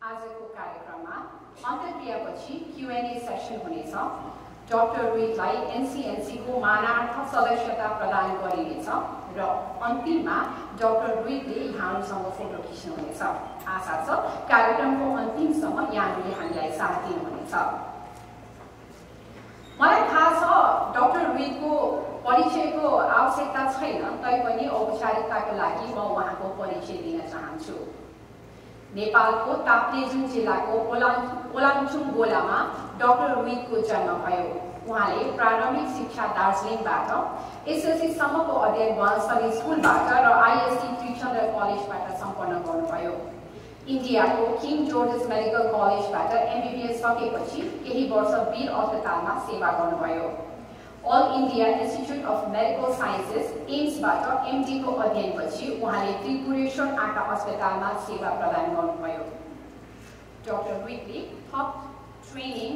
आजको कार्यक्रममा अन्तर्क्रियापछि Q&A session हुनेछ। डाक्टर रुइतलाई NCNC को मानार्थ सदस्यता प्रदान गरिनेछ र अन्तिममा डाक्टर रुइतले यहाँहरूसँग फोटो खिच्नुहुनेछ। आशा छ कार्यक्रमको अन्तिमसम्म यहाँहरूले हामीलाई साथ दिनुहुनेछ। मलाई थाहा छ डाक्टर रुइतको परिचयको आवश्यकता छैन, तैपनि औपचारिकताको लागि म उहाँको परिचय दिन चाहन्छु। नेपालको ताप्लेजुङ जिल्लाको ओलाङचुङ गोलामा डाक्टर रुइतको जन्म भयो। उहाँले प्रारम्भिक शिक्षा दार्जिलिङबाट, SSC सम्मको अध्ययन वालसरी स्कुलबाट र IST त्रिचन्द्र कलेजबाट सम्पन्न गर्नुभयो। इन्डियाको किङ जोर्जेस मेडिकल कलेजबाट MBBS सकेपछि केही वर्ष वीर अस्पतालमा सेवा गर्नुभयो। All India Institute of Medical Sciences एम्सबाट MD को अध्ययनपछि उहाँले त्रिपुरेश्वर आँखा अस्पतालमा सेवा प्रदान गर्नुभयो। डाक्टर रुइतले थप ट्रेनिङ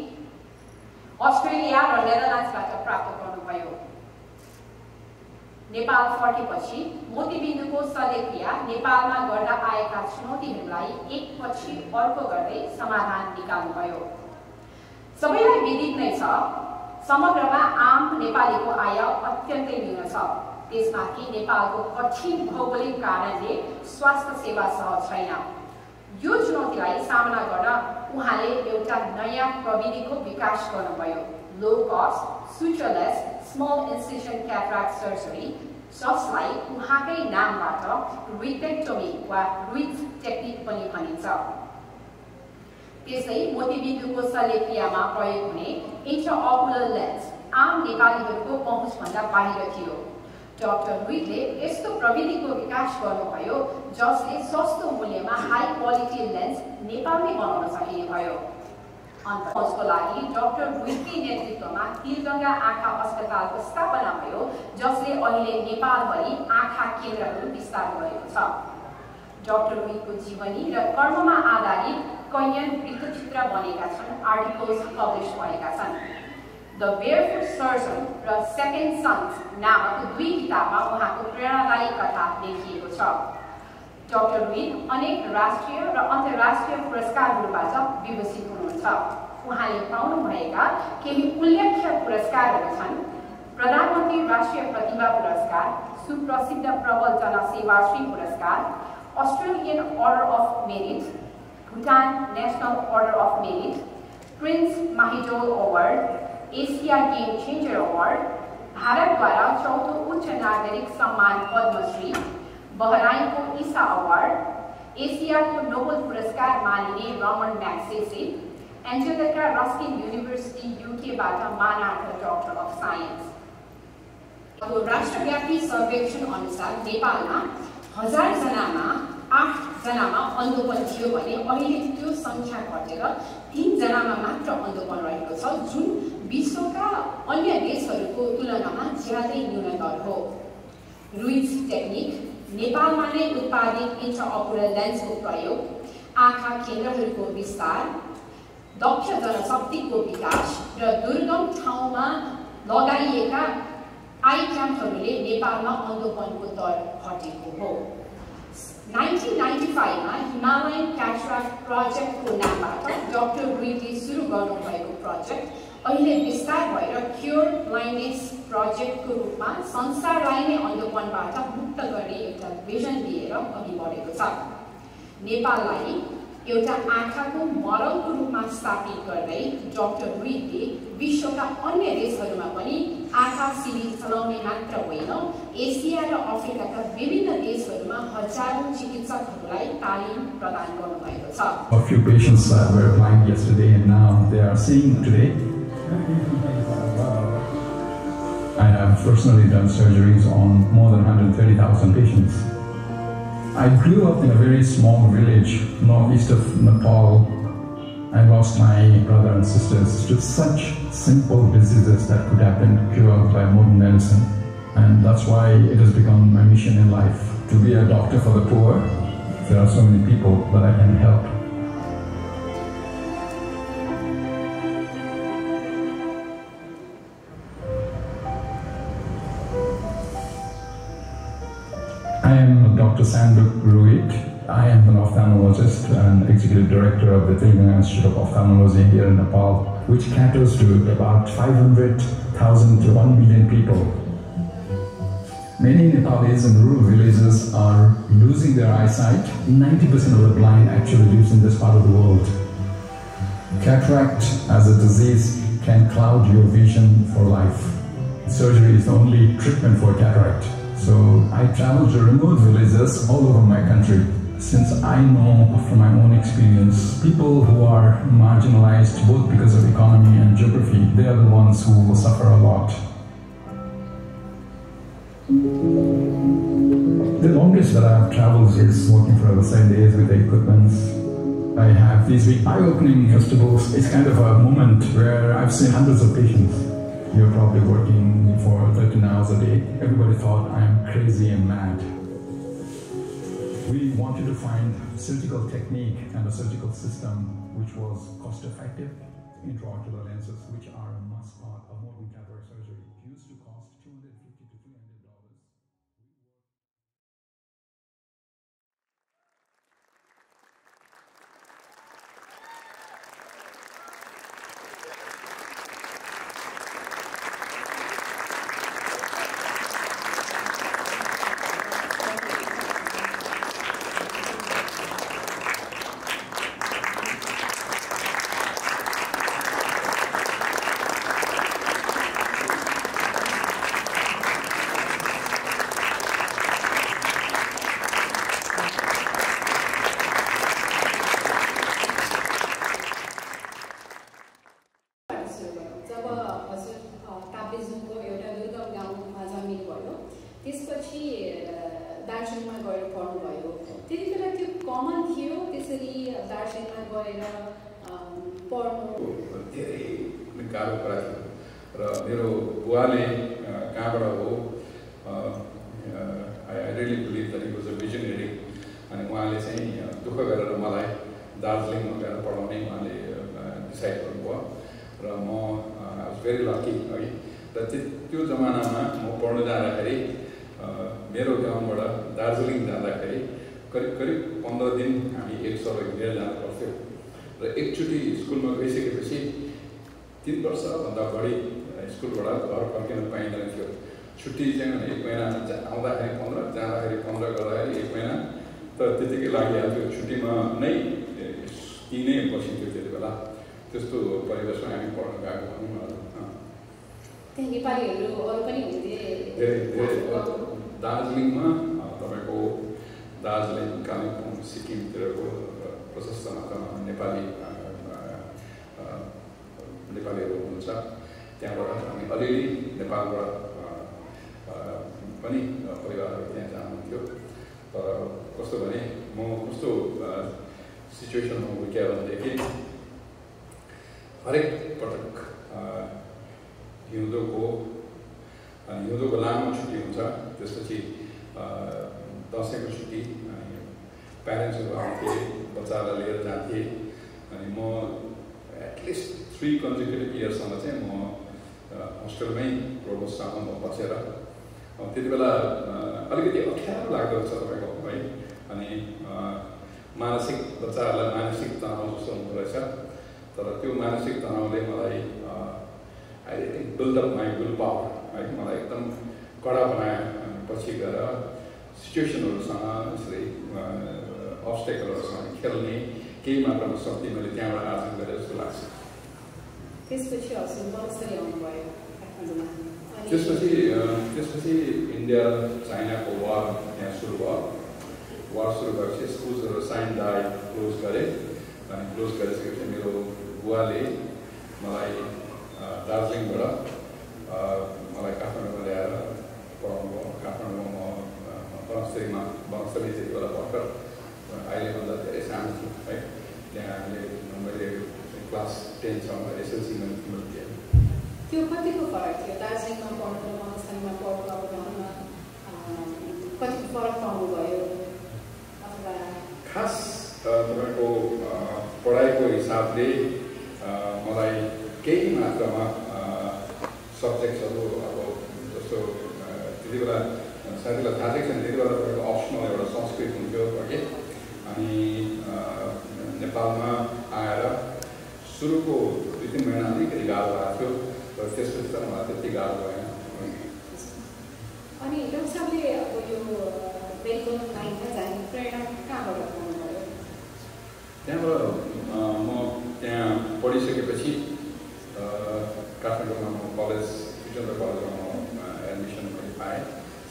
अस्ट्रेलिया र नेदरल्यान्ड्सबाट प्राप्त गर्नुभयो। नेपाल फर्केपछि मोतीबिन्दुको शल्यक्रिया नेपालमा गर्दा आएका चुनौतीहरूलाई एकपछि अर्को गर्दै समाधान निकाल्नुभयो। सबैलाई विदित नै छ, समग्रमा आम नेपालीको आय अत्यन्तै न्यून छ। त्यसमाथि नेपालको कठिन भौगोलिक कारणले स्वास्थ्य सेवा सहज छैन। यो चुनौतीलाई सामना गर्न उहाँले एउटा नयाँ प्रविधिको विकास गर्नुभयो, लो कस्ट सुचरलेस स्मल इन्सिजन क्याटराक्ट सर्जरी, जसलाई उहाँकै नामबाट रुइटेक्टोमी वा रुइट टेक्निक पनि भनिन्छ। त्यसै मोतीबिन्दुको शल्यक्रियामा प्रयोग हुने इन्ट्राअकुलर लेन्स आम नेपालीहरूको पहुँचभन्दा बाहिर थियो। डाक्टर रुइतले यस्तो प्रविधिको विकास गर्नुभयो जसले सस्तो मूल्यमा हाई क्वालिटी लेन्स नेपालमै बनाउन सकिने भयो। खोजको लागि डाक्टर रुइतकै नेतृत्वमा तिरगङ्गा आँखा अस्पतालको स्थापना भयो, जसले अहिले नेपालभरि आँखा केन्द्रहरू विस्तार गरेको छ। डाक्टर रुइतको जीवनी र कर्ममा आधारित कैयन वृत्तचित्र बनेका छन्, आर्टिकल्स पब्लिस भएका छन्। द बेयरफुट सर्जन र सेकेन्ड सन्स नामक दुई किताबमा उहाँको प्रेरणादायी कथा लेखिएको छ। डाक्टर रुइत अनेक राष्ट्रिय र अन्तर्राष्ट्रिय पुरस्कारहरूबाट विभूषित हुनुहुन्छ। उहाँले पाउनुभएका केही उल्लेख्य पुरस्कारहरू छन्: प्रधानमन्त्री राष्ट्रिय प्रतिभा पुरस्कार, सुप्रसिद्ध प्रबल जनसेवाश्री पुरस्कार, Australian order of merit, Bhutan national order of merit, prince Mahidol award, Asia game changer award, भारतद्वारा चौथो उच्च नागरिक सम्मान पद्मश्री, बहराइनको ईसा अवार्ड, एसियाको नोबेल पुरस्कार मानिने Ramon Magsaysay, Anglia Ruskin university UK बाट मानार्थ डाक्टर अफ साइन्स। राष्ट्रव्यापी सर्वेक्षण अनुसार नेपालमा 1000 जनामा 8 जनामा अन्धोपन थियो भने अहिले त्यो संख्या घटेर 3 जनामा मात्र अन्धोपन रहेको छ, जुन विश्वका अन्य देशहरूको तुलनामा ज्यादै न्यून दर हो। रुइट टेक्निक नेपालमा नै उत्पादित इन्ट्राअकुलर लेन्सको प्रयोग, आँखा केन्द्रहरूको विस्तार, दक्ष जनशक्तिको विकास र दुर्गम ठाउँमा लगाइएका आई क्याम्पहरूले नेपालमा अन्धोपनको दर घटेको हो। 1995 मा हिमालयन क्याटराक्ट प्रोजेक्टको नामबाट डाक्टर रुइतले सुरु गर्नुभएको प्रोजेक्ट अहिले विस्तार भएर क्योर ब्लाइन्डनेस प्रोजेक्टको रूपमा संसारलाई नै अन्धोपनबाट मुक्त गर्ने एउटा भिजन लिएर अघि बढेको छ। नेपाललाई एउटा आँखाको मरलको रूपमा स्थापित गर्दै डाक्टर रुइतले विश्वका अन्य देशहरूमा पनि आँखा शिविर चलाउने मात्र होइन, एसिया र अफ्रिकाका विभिन्न देशहरूमा हजारौं चिकित्सकहरूलाई तालिम प्रदान गर्नुभएको छ। A few patients were blind yesterday and now they are seeing today. I have personally done surgeries on more than 130,000 patients. I grew up in a very small village northeast of Nepal. I lost my brother and sisters to such simple diseases that could have been cured by modern medicine. And that's why it has become my mission in life, to be a doctor for the poor. There are so many people that I can help. I am Dr. Sanduk Ruit. I am an ophthalmologist and executive director of the Telangana Institute of Ophthalmology here in Nepal, which caters to about 500,000 to 1 million people. Many Nepalis in rural villages are losing their eyesight. 90% of the blind actually lives in this part of the world. Cataract as a disease can cloud your vision for life. Surgery is the only treatment for cataract. So I travel to remote villages all over my country. Since I know from my own experience, people who are marginalized both because of economy and geography, they are the ones who will suffer a lot. The longest that I have traveled is working for over 7 days with the equipment. I have these eye-opening festivals. It's kind of a moment where I've seen hundreds of patients. You're probably working for 13 hours a day. Everybody thought I am crazy and mad. We wanted to find a surgical technique and a surgical system which was cost-effective. Intraocular lenses, which are a must part of modern cataract surgery, used to cost $250 to $300. I really believe that he was a visionary, and उहाँले चाहिँ दुःख गरेर मलाई दार्जिलिङमा गएर पढाउने उहाँले decide गर्नुभयो र म I was very lucky है र त्यो जमानामा म पढ्न जाँदाखेरि मेरो गाउँबाट दार्जिलिङ जाँदाखेरि करिब 15 दिन हामी एक सबै हिँडेर जानु पर्थ्यो र एकचोटि स्कुलमा गइसकेपछि 3 वर्षभन्दा बढी स्कुलबाट घर फर्किन पाइँदैन थियो छुट्टी चाहिँ एक महिना आउँदाखेरि 15 जाँदाखेरि 15 गर्दाखेरि एक महिना त त्यतिकै लागिहाल्थ्यो छुट्टीमा नै नै बसिन्थ्यो त्यति बेला त्यस्तो परिवेशमा हामी पढ्न गएको भनौँ न नेपालीहरू अरू पनि हुन्थे दार्जिलिङमा तपाईको दार्जिलिङ कालिम्पोङ सिक्किमतिरको प्रशस्त मात्रामा नेपालीहरू हुनुहुन्छ त्यहाँबाट हामी अलिअलि नेपालबाट पनि परिवारहरू त्यहाँ जानुहुन्थ्यो तर कस्तो भने म कस्तो सिचुएसनमा हुर्क्यो भनेदेखि हरेक पटक हिउँदोको लामो छुट्टी हुन्छ त्यसपछि दसैँको छुट्टी प्यारेन्ट्सहरू आउँथे बच्चालाई लिएर जान्थे अनि म एटलिस्ट 3 कन्जिक्युटिभ इयर्ससम्म चाहिँ म होस्टेलमै प्रोभोस्टसँग म बसेर त्यति बेला अलिकति अप्ठ्यारो लाग्दो रहेछ तपाईँको है अनि मानसिक बच्चाहरूलाई मानसिक तनाव जस्तो हुँदो रहेछ तर त्यो मानसिक तनावले मलाई I think build up my will power है मलाई एकदम कडा बनायो अनि पछि गएर सिचुएसनहरूसँग यसरी अब्स्टेकलहरूसँग खेल्ने केही मात्रामा शक्ति मैले त्यहाँबाट आर्जन गरेँ जस्तो लाग्छ त्यसपछि इन्डिया चाइनाको वार यहाँ सुरु भयो वार सुरु भएपछि स्कुल्सहरू साइन डाई क्लोज गरेँ अनि क्लोज गरिसकेपछि मेरो बुवाले मलाई दार्जिलिङबाट मलाई काठमाडौँमा ल्याएर पढाउनु भयो काठमाडौँमा म वनस्थली त्यति बेला भर्खर अहिलेभन्दा धेरै सानो छु है त्यहाँ हामीले मैले क्लास 10 सम्म एसएलसीमा थिएँ त्यो कतिको फरक थियो दार्जिलिङमा पढ्नु र वनस्थलीमा पढ्नु अब घरमा कतिको फरक पाउनुभयो अथवा खास तपाईँको पढाइको हिसाबले मलाई केही मात्रामा सब्जेक्ट्सहरू अब जस्तो त्यति बेला साथीलाई थाहा छैन त्यति बेला तपाईँको अप्सनल एउटा संस्कृत हुन्थ्यो कि 2-3 महिना अलिकति गाह्रो भएको थियो र त्यसपछि त मलाई त्यति गाह्रो भएन। अनि डाक्टर साहबले अब यो मेडिकल लाइनमा जाने प्रेरणा कहाँबाट पाउनुभयो? त्यहाँबाट म त्यहाँ पढिसकेपछि काठमाडौँमा म कलेज वीरेन्द्र कलेजमा म एडमिसन पनि पाएँ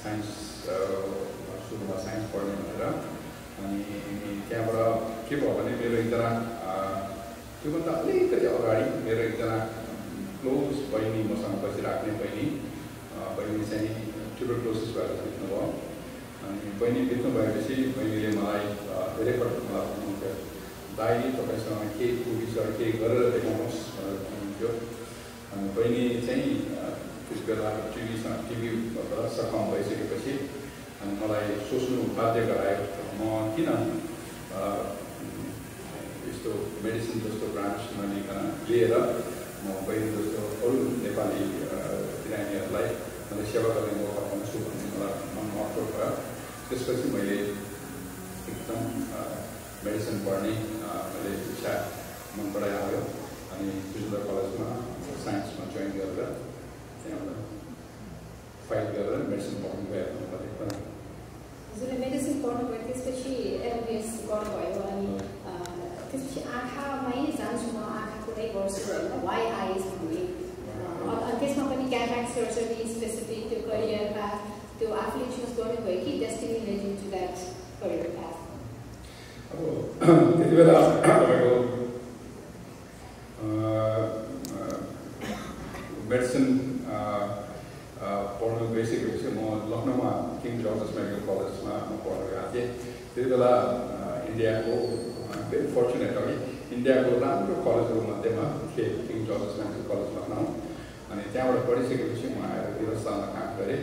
साइन्स सुरुमा साइन्स पढ्ने भनेर। अनि त्यहाँबाट के भयो भने मेरो एकजना त्योभन्दा अलिकति अगाडि मेरो एकजना क्लोज बहिनी मसँग बसिराख्ने बहिनी चाहिँ ट्युबरक्लोसिस भएर बित्नुभयो। अनि बहिनी बित्नु भएपछि बहिनीले मलाई धेरै पटक मलाई भन्नुहुन्थ्यो दाइ तपाईँसँग के कुकी छ के गरेर देखाउनुहोस् भनेर भन्नुहुन्थ्यो। अनि बहिनी चाहिँ त्यस बेला टिभीबाट सकाउँ भइसकेपछि अनि मलाई सोच्नु बाध्य गरायो म किन यस्तो मेडिसिन जस्तो ब्रान्च लिएर म बहिनी जस्तो अरू नेपाली बिरामीहरूलाई मैले सेवा गर्ने मौका पाउँछु भन्ने मलाई मनमा अठोट भयो। त्यसपछि मैले एकदम मेडिसिन पढ्ने मैले इच्छा मनबाट आयो। अनि वीरेन्द्र कलेजमा साइन्समा जोइन गरेर त्यहाँबाट फाइट गरेर मेडिसिन पढ्नु गएको मलाई। हजुरले मेडिसिन पढ्नुभयो, त्यसपछि एमबिएस गर्नुभयो, अनि त्यसपछि आँखामै जान्छु म, आँखा कुनै गर्छु होइन, वाइ आइज भन्ने, अनि त्यसमा पनि क्याटारेक्ट सर्जरी स्पेसिफिक त्यो करियर पाथ त्यो आफूले चुज गर्नुभयो कि destiny led you to that career path? अब त्यति बेला तपाईँको मेडिसिन पढ्नु गइसकेपछि म लखनऊमा किङ जर्जेस मेडिकल कलेजमा म पढ्न गएको थिएँ। त्यति बेला इन्डियाको भेरी फर्चुनेट हो कि इन्डियाको राम्रो कलेजहरू मध्येमा थिएँ किङ जर्जेस मेडिकल कलेज लखनऊ। अनि त्यहाँबाट पढिसकेपछि म आएर वीरस्थलमा काम गरेँ।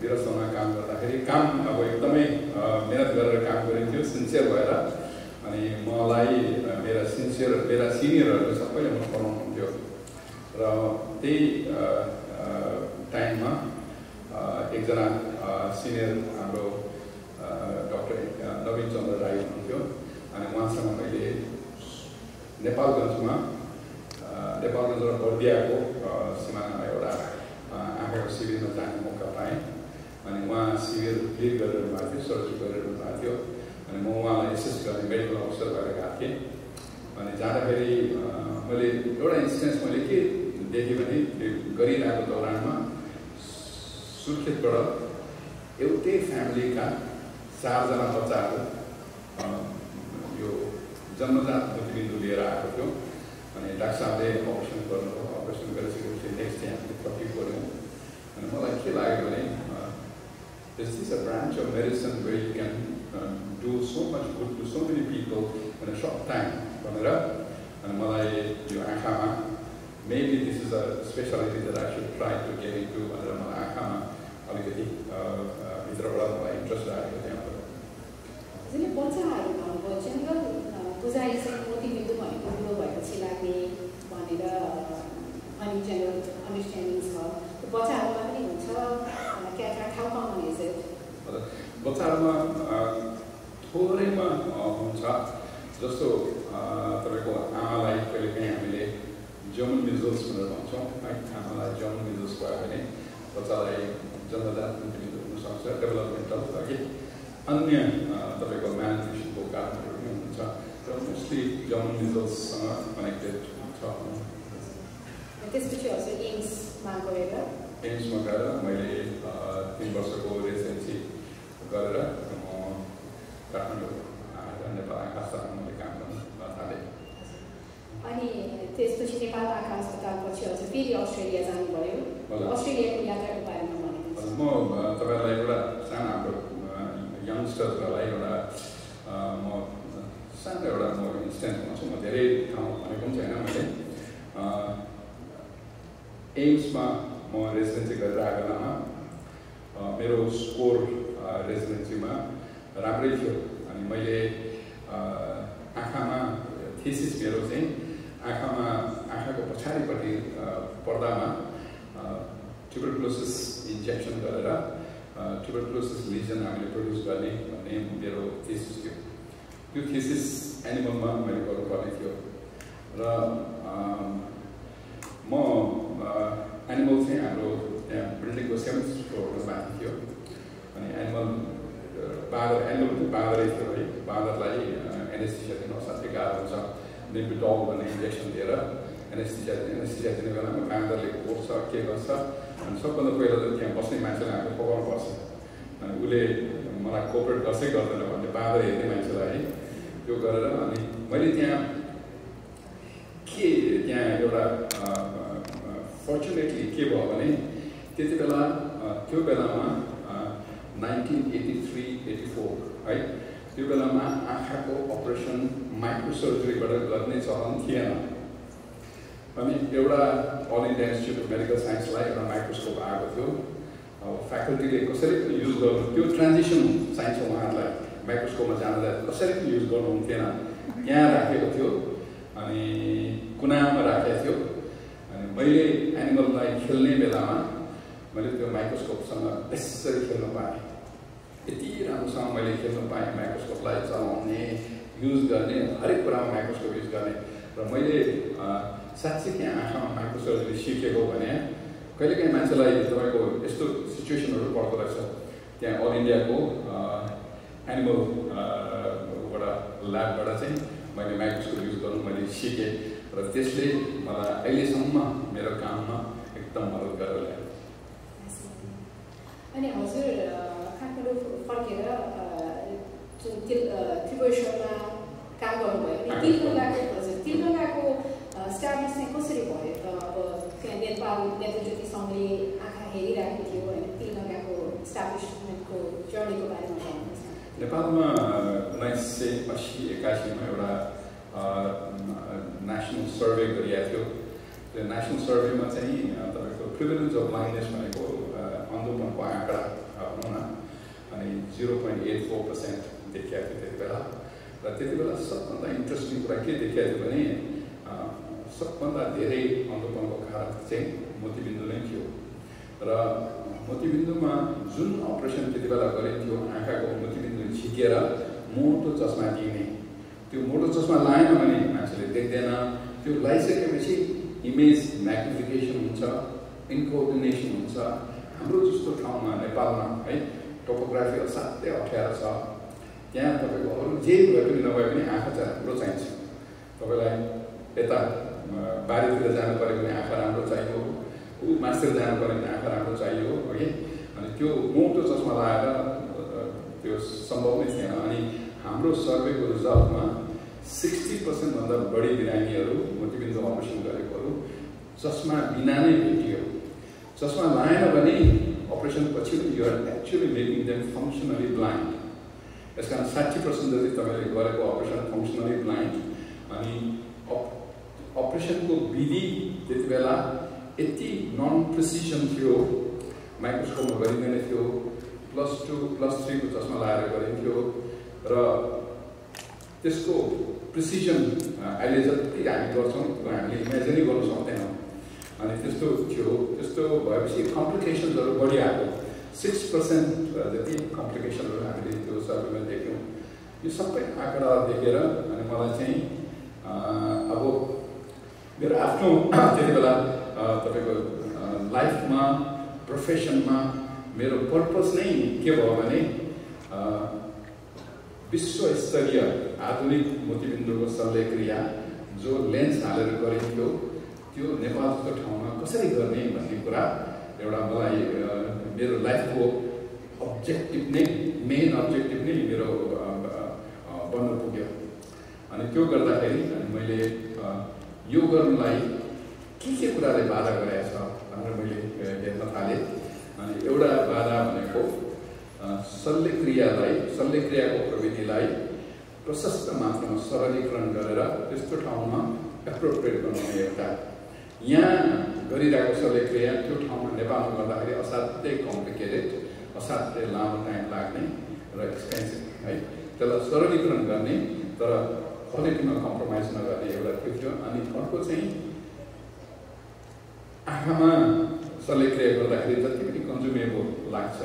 वीरस्थलमा काम गर्दाखेरि काम अब एकदमै मेहनत गरेर काम गरिन्थ्यो सिन्सियर भएर। अनि मलाई मेरा सिनियरहरूले सबैले मन पराउनुहुन्थ्यो र त्यही टाइममा एकजना सिनियर हाम्रो डाक्टर नवीन चन्द्र राई हुनुहुन्थ्यो। अनि उहाँसँग मैले नेपालगञ्ज र बर्दियाको सिमानामा एउटा आँखाको शिविरमा जाने मौका पाएँ। अनि उहाँ शिविर लिड गरेर भएको थियो, सर्जरी गरेर भएको थियो। अनि म उहाँलाई एसिस्ट गर्ने मेडिकल अफिसर भएर गएको थिएँ। अनि जाँदाखेरि मैले एउटा इन्सिडेन्स मैले के देखेँ भने त्यो गरिरहेको दौरानमा सुर्खेतबाट एउटै फ्यामिलीका 4जना बच्चाहरू यो जन्मजात मोतीबिन्दु लिएर आएको थियो। अनि डाक्टर साहबले अपरेसन गर्नुभयो। अपरेसन गरिसकेपछि नेक्स्ट डे हामीले पट्टी गऱ्यौँ। अनि मलाई के लाग्यो भने this is a branch of medicine where you can do so much good to so many people in a short time भनेर। अनि मलाई यो आँखामा maybe this is a speciality that I should try to get into भनेर मलाई आँखामा अलिकति भित्रबाट मलाई इन्ट्रेस्ट आएको त्यहाँबाट। हजुरले बच्चाहरू भन्नुभयो जेनरल बुझाइ चाहिँ मोतीबिन्दु भनेको बुढो भएपछि लाग्ने भनेर, अनि जेनरल अन्डरस्ट्यान्डिङ छ त्यो बच्चाहरूमा पनि हुन्छ। क्याटारेक्ट हाउ कमन इज इट? बच्चाहरूमा थोरैमा हुन्छ। जस्तो तपाईँको आमालाई कहिलेकाहीँ हामीले जर्मन मिजल्स भनेर भन्छौँ है। आमालाई जर्मन मिजल्स भयो भने बच्चालाई जन्मजात मोतीबिन्दु हुनसक्छ, डेभलपमेन्टल कि अन्य तपाईँको म्यालन्युट्रिसनको कारणहरू पनि हुन्छ र मोस्टली जर्मन मिजल्ससँग कनेक्टेड छ। त्यसपछि हजुर एम्समा गएर मैले 3 वर्षको रेसिडेन्सी गरेर म काठमाडौँ आएर नेपाल आँखा अस्पतालमा मैले काम गर्न थालेँ। अनि त्यसपछि नेपाल आँखा अस्पतालपछि हजुर फेरि अस्ट्रेलिया जानुभयो। अस्ट्रेलियाको यात्राको बारेमा भनेको म तपाईँलाई एउटा सानो हाम्रो यङ्स्टर्सहरूलाई एउटा म सानो एउटा म इन्सिडेन्ट भन्छु। म धेरै ठाउँ भनेको पनि छैन। मैले एम्समा म रेसिडेन्सी गरेर आएको बेलामा मेरो स्कोर रेसिडेन्सीमा राम्रै थियो। अनि मैले आँखामा थेसिस मेरो चाहिँ आँखाको पछाडिपट्टि पर्दामा ट्युबरक्लोसिस इन्जेक्सन गरेर ट्युबरक्लोसिस लिजन हामीले प्रड्युस गर्ने भन्ने मेरो थेसिस थियो। त्यो थेसिस एनिमलमा मैले गर्नुपर्ने थियो र म एनिमल चाहिँ हाम्रो त्यहाँ बिल्डिङको 7th फ्लोरमा माथि थियो अनि एनिमल बाँदरै थियो है बाँदरलाई एनेस्थेसिया दिनु असाध्यै गाह्रो हुन्छ निम्बिटल भन्ने इन्जेक्सन दिएर एनेस्थेसिया दिने बेलामा बाँदरले कोर्छ के गर्छ अनि सबभन्दा पहिला त त्यहाँ बस्ने मान्छेलाई हामीले पकाउनु पर्छ अनि उसले मलाई कोअपरेट गर्छै गर्दैन भन्ने बाँदर हेर्ने मान्छेलाई है त्यो गरेर अनि मैले त्यहाँ एउटा फर्चुनेटली के भयो भने त्यति बेला त्यो बेलामा 1983-84 है त्यो बेलामा आँखाको अपरेसन माइक्रोसर्जरीबाट गर्ने चलन थिएन अनि एउटा all India institute of medical साइन्सलाई एउटा माइक्रोस्कोप आएको थियो अब फ्याकल्टीले कसरी पनि युज गर्नु त्यो ट्रान्जिसन चाहिन्छ उहाँहरूलाई माइक्रोस्कोपमा जाँदा कसरी पनि युज गर्नुहुन्थेन यहाँ राखेको थियो अनि कुनामा राखेको थियो अनि मैले एनिमललाई खेल्ने बेलामा मैले त्यो माइक्रोस्कोपसँग त्यसरी खेल्न पाएँ यति राम्रोसँग मैले खेल्न पाएँ माइक्रोस्कोपलाई चलाउने युज गर्ने हरेक कुरामा माइक्रोस्कोप युज गर्ने र मैले साँच्चै त्यहाँ आँखामा माइक्रोसर्जरी सिकेको भने कहिलेकाहीँ मान्छेलाई तपाईँको यस्तो सिचुएसनहरू पर्दो रहेछ त्यहाँ अल इन्डियाको एनिमलबाट ल्याबबाट चाहिँ मैले माइक्रोस्कोप युज गर्नु मैले सिकेँ र त्यसले मलाई अहिलेसम्म मेरो काममा एकदम मद्दत गरेर ल्यायो अनि हजुर काठमाडौँ फर्केर जुन त्रिभुवनेश्वरमा काम गर्नुभयो अनि तिलगङ्गाको स्ट्याब्लिस चाहिँ कसरी भयो त अब त्यहाँ नेपाल नेत्रज्योति सङ्घले आँखा हेरिरहेको थियो होइन तिलगङ्गाको स्ट्याब्लिसमेन्टको जर्नीको बारेमा भन्नुहोस् न नेपालमा 1980-81 एउटा नेसनल सर्वे गरिएको थियो त्यो नेसनल सर्वेमा चाहिँ तपाईँको प्रिभिलेन्स अफ ब्लाइन्डनेस भनेको अन्धोपनको आँकडा भनौँ न अनि 0.84% देखिएको थियो त्यति बेला र त्यति बेला सबभन्दा इन्ट्रेस्टिङ कुरा के देखिएको थियो भने सबभन्दा धेरै अन्धोपनको कारण चाहिँ मोतीबिन्दु नै थियो र मोतीबिन्दुमा जुन अपरेसन त्यति बेला गरिन्थ्यो आँखाको मोतीबिन्दु झिकेर मोटो चस्मा दिने त्यो मोटो चस्मा लाएन भने मान्छेले देख्दैन त्यो लगाइसकेपछि इमेज म्याग्निफिकेसन हुन्छ इन्कोर्डिनेसन हुन्छ हाम्रो जस्तो ठाउँमा नेपालमा है टोपोग्राफी असाध्यै अप्ठ्यारो छ त्यहाँ तपाईँको अरू जे भए पनि नभए पनि आँखा चाहिँ राम्रो चाहिन्छ तपाईँलाई यता बारीतिर जानु पऱ्यो भने आँखा राम्रो चाहियो मासतिर जानु पऱ्यो भने आँखा राम्रो चाहियो है अनि त्यो मोटो चस्मा लगाएर त्यो सम्भव नै थिएन अनि हाम्रो सर्वेको रिजल्टमा 60% भन्दा बढी बिरामीहरू मोतीबिन्दु अपरेसन गरेकोहरू चस्मा बिना नै भेटियो चस्मा लाएन भने अपरेसन पछि you are actually making them functionally blind यस कारण 60% जति तपाईँले गरेको अपरेसन फङ्सनली ब्लाइन्ड अनि अपरेसनको विधि त्यति बेला यति नन प्रिसिजन थियो माइक्रोस्कोपमा गरिँदैन थियो +2 +3 को चस्मा लगाएर गरिन्थ्यो र त्यसको प्रिसिजन अहिले जति हामी गर्छौँ त्यो हामीले इमेजिनै गर्न सक्दैनौँ अनि त्यस्तो थियो त्यस्तो भएपछि कम्प्लिकेसन्सहरू बढिआएको 6% जति कम्प्लिकेसनहरू हामीले त्यो सर्वेमा देख्यौँ यो सबै आँकडा देखेर अनि मलाई चाहिँ अब मेरो आफ्नो त्यति बेला तपाईँको लाइफमा प्रोफेसनमा मेरो पर्पस नै के भयो भने विश्वस्तरीय आधुनिक मोतीबिन्दुको शल्यक्रिया जो लेन्स हालेर गरिन्थ्यो त्यो नेपाल जस्तो ठाउँमा कसरी गर्ने भन्ने कुरा एउटा मलाई मेरो लाइफको अब्जेक्टिभ नै मेन अब्जेक्टिभ नै मेरो बन्न पुग्यो अनि त्यो गर्दाखेरि अनि मैले यो गर्नलाई के कुराले बाधा गरेको छ भनेर मैले हेर्न थालेँ अनि एउटा बाधा भनेको शल्यक्रियाको प्रविधिलाई प्रशस्त मात्रामा सरलीकरण गरेर त्यस्तो ठाउँमा एप्रोप्रिएट बनाउने एउटा यहाँ गरिरहेको शल्यक्रिया त्यो ठाउँमा नेपालमा गर्दाखेरि असाध्यै कम्प्लिकेटेड असाध्यै लामो टाइम लाग्ने र एक्सपेन्सिभ है त्यसलाई सरलीकरण गर्ने तर क्वालिटीमा कम्प्रोमाइज नगर्ने एउटा त्यो थियो अनि अर्को चाहिँ आँखामा शल्यक्रिया गर्दाखेरि जति पनि कन्ज्युमेबल लाग्छ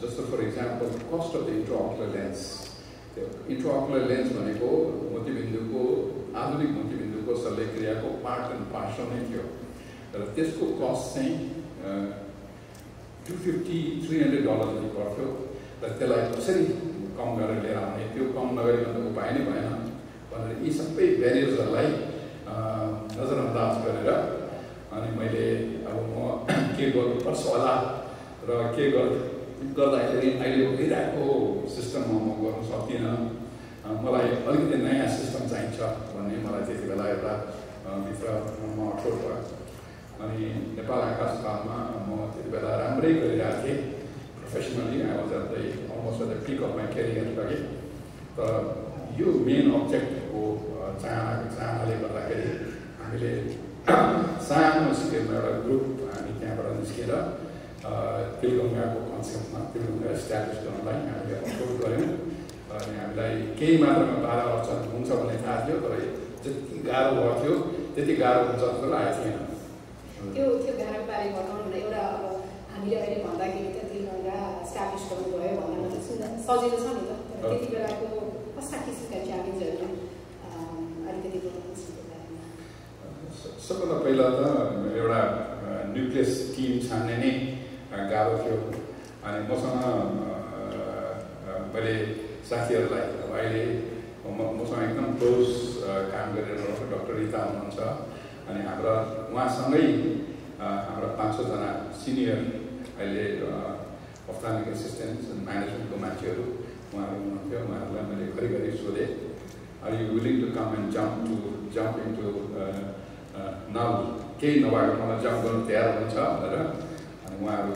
जस्तो for example cost of the intraocular lens त्यो इन्ट्राअकुलर लेन्स भनेको मोतीबिन्दुको आधुनिक मोतीबिन्दुको शल्यक्रियाको पार्ट एन्ड पार्सल नै थियो र त्यसको कस्ट चाहिँ $250-300 जति पर्थ्यो र त्यसलाई कसरी कम गरेर लिएर आउने त्यो कम नगरिकन त उपाय नै भएन भनेर यी सबै ब्यारियर्सहरूलाई नजरअन्दाज गरेर अनि मैले अब म के गर्नुपर्छ होला र के गर्दाखेरि अहिले भइरहेको सिस्टममा म गर्न सक्दिनँ मलाई अलिकति नयाँ सिस्टम चाहिन्छ भन्ने मलाई त्यति बेला एउटा भित्र म अठोट भयो अनि नेपाल आकाशकालमा म त्यति बेला राम्रै गरिरहेको थिएँ professionally I was at the almost at the peak of my career लागि तर यो मेन अब्जेक्टको चाहनाले गर्दाखेरि हामीले सानो स्केलमा एउटा ग्रुप हामी त्यहाँबाट निस्केर तिलगङ्गाको कन्सेप्टमा तिलगङ्गा इस्टाब्लिस गर्नलाई हामीले अप्रोच गऱ्यौँ अनि हामीलाई केही मात्रामा बाधा अर्चन हुन्छ भन्ने थाहा थियो तर जति गाह्रो भएको थियो त्यति गाह्रो हुन्छ जस्तो लागेको थिएन त्यो गाह्रो बारे बताउनु न एउटा अब हामीले अहिले भन्दाखेरि त तिलगङ्गा इस्टाब्लिस गर्नुभयो भन्दा सजिलो छ नि त त्यति बेलाको कस्ता किसिमका च्यालेन्जहरू अलिकति बताउनुहोस् त्यो बारेमा सबभन्दा पहिला त एउटा न्युक्लियस टिम छान्ने नै गाह्रो थियो अनि मसँग मैले साथीहरूलाई अब अहिले मसँग एकदम क्लोज काम गरिरहेको डाक्टर रिता हुनुहुन्छ अनि उहाँसँगै हाम्रा 500 जना सिनियर अहिले अफ्थामिक एसिस्टेन्ट म्यानेजमेन्टको मान्छेहरू उहाँहरू हुनुहुन्थ्यो उहाँहरूलाई मैले घरिघरि सोधेँ are you willing to come and jump into now केही नभएको ठाउँमा जम्प गर्नु तयार हुन्छ भनेर अनि उहाँहरू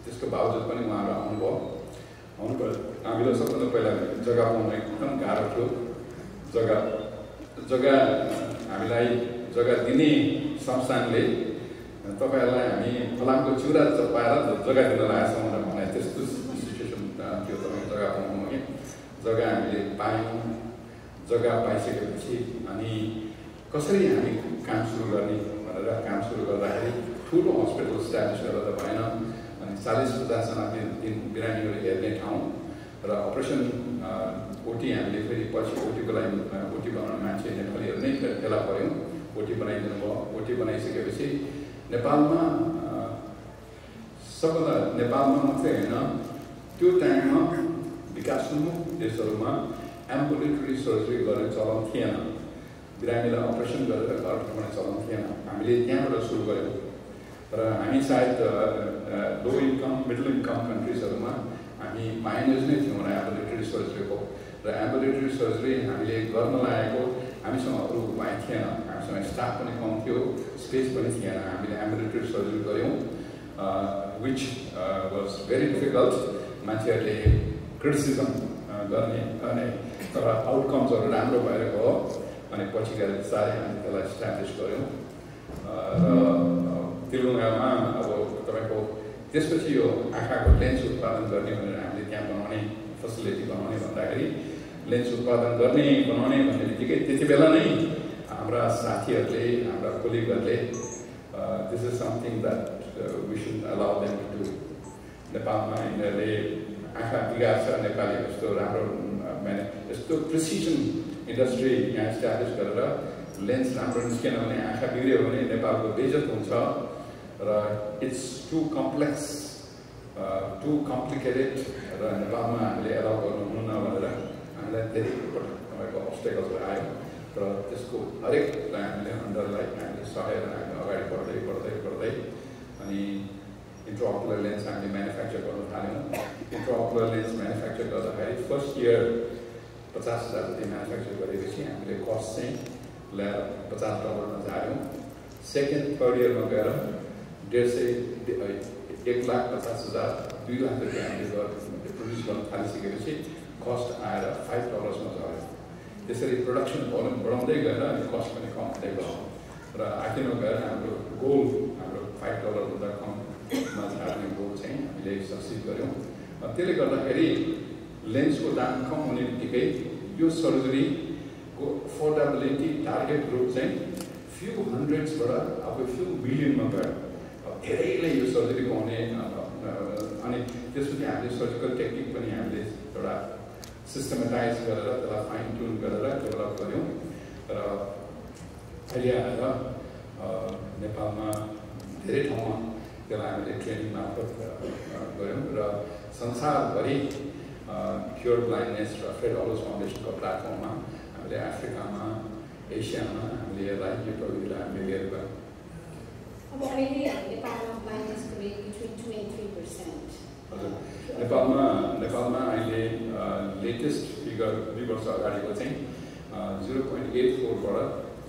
त्यसको बावजुद पनि उहाँहरू आउनुभयो हामीलाई सबभन्दा पहिला जग्गा पाउन एकदम गाह्रो थियो जग्गा हामीलाई जग्गा दिने संस्थानले तपाईँहरूलाई हामी फलामको चिउरा चपाएर जग्गा दिन लागेको छौँ भनेर भने त्यस्तो सिचुएसन थियो तपाईँको जग्गा पाउनु कि जग्गा हामीले पायौँ जग्गा पाइसकेपछि अनि कसरी हामी काम सुरु गर्ने भनेर काम सुरु गर्दाखेरि ठुलो हस्पिटल इस्टाब्लिस गरेर त भएन अनि 40-50 जना बिरामीहरू हेर्ने ठाउँ र अपरेसन ओटी हामीले फेरि पछि ओटीको लागि ओटी बनाउने मान्छे नेपालीहरू नै फेला पऱ्यौँ ओटी बनाइदिनु भयो ओटी बनाइसकेपछि नेपालमा सबभन्दा नेपालमा मात्रै होइन त्यो टाइममा विकासोन्मुख देशहरूमा एम्बुलेटरी सर्जरी गर्ने चलन थिएन बिरामीलाई अपरेसन गरेर घर फर्काउने चलन थिएन हामीले त्यहाँबाट सुरु गऱ्यौँ र हामी सायद लो इन्कम मिडल इन्कम कन्ट्रिजहरूमा हामी माइनर्स नै थियौँ एम्बुलेटरी सर्जरीको र एम्बुलेटरी सर्जरी हामीले गर्न लागेको हामीसँग अरू उपाय थिएन हामीसँग स्टाफ पनि कम थियो स्पेस पनि थिएन हामीले एम्बुलेटरी सर्जरी गऱ्यौँ विच वाज भेरी डिफिकल्ट मान्छेहरूले क्रिटिसिजम गर्ने अनि तर आउटकम्सहरू राम्रो भएर गयो अनि पछि गएर बिस्तारै हामी त्यसलाई इस्टाब्लिस गऱ्यौँ र तिलगङ्गामा अब तपाईँको त्यसपछि यो आँखाको लेन्स उत्पादन गर्ने भनेर हामीले त्यहाँ बनाउने फेसिलिटी बनाउने भन्दाखेरि लेन्स उत्पादन बनाउने भन्ने बित्तिकै त्यति बेला नै हाम्रा साथीहरूले हाम्रा कोलिगहरूले this is something that we should allow them to do नेपालमा यिनीहरूले आँखा बिगार्छ नेपाली यस्तो राम्रो यस्तो प्रिसिजन इन्डस्ट्री यहाँ इस्टाब्लिस गरेर लेन्स राम्रो निस्केन भने आँखा बिग्रियो भने नेपालको बेइज्जत हुन्छ र it's too complex too complicated र नेपालमा हामीले एलाउ गर्नुहुन्न भनेर हामीलाई धेरै तपाईँको अब्स्टेकल्सहरू आयो तर त्यसको हरेकलाई हामीले अन्डरलाई हामीले सहेर हामीले अगाडि बढ्दै अनि इन्ट्राअकुलर लेन्स हामीले म्यानुफ्याक्चर गर्न थाल्यौँ इन्ट्राअकुलर लेन्स म्यानुफ्याक्चर गर्दाखेरि फर्स्ट इयर 50,000 जति म्यानुफ्याक्चर गरेपछि हामीले कस्ट चाहिँ ल्याएर $50 झार्यौँ सेकेन्ड थर्ड इयरमा गएर 1,50,000 2 लाख रुपियाँ हामीले प्रड्युस गर्न थालिसकेपछि कस्ट आएर $5 झऱ्यो त्यसरी प्रोडक्सन भोल्युम बढाउँदै गएर अनि कस्ट पनि कम हुँदै गयो र आखिरमा गएर हाम्रो गोल हाम्रो $5 कममा झार्ने गोल चाहिँ हामीले सक्सिड गऱ्यौँ त्यसले गर्दाखेरि लेन्सको दाम कम हुने बित्तिकै यो सर्जरीको अफोर्डेबिलिटी टार्गेट ग्रुप चाहिँ फ्यु हन्ड्रेड्सबाट अब फ्यु मिलियनमा गयो धेरैले यो सर्जरी पाउने अनि त्यसपछि हामीले सर्जिकल टेक्निक पनि हामीले एउटा सिस्टमेटाइज गरेर त्यसलाई फाइन ट्युन गरेर डेभलप गऱ्यौँ र अहिले आएर नेपालमा धेरै ठाउँमा त्यसलाई हामीले ट्रेनिङ मार्फत गऱ्यौँ र संसारभरि क्योर ब्लाइन्डनेस र फ्रेड अलोज फाउन्डेसनको प्लेटफर्ममा हामीले अफ्रिकामा एसियामा हामीले यसलाई यो प्रविधिलाई हामीले लिएर गयौँ। अब अहिले नेपालमा ब्लाइन्डनेसको रेट बिट्विन 2 and 3%। हजुर, नेपालमा अहिले लेटेस्ट फिगर 2 वर्ष अगाडिको चाहिँ 0.84 बाट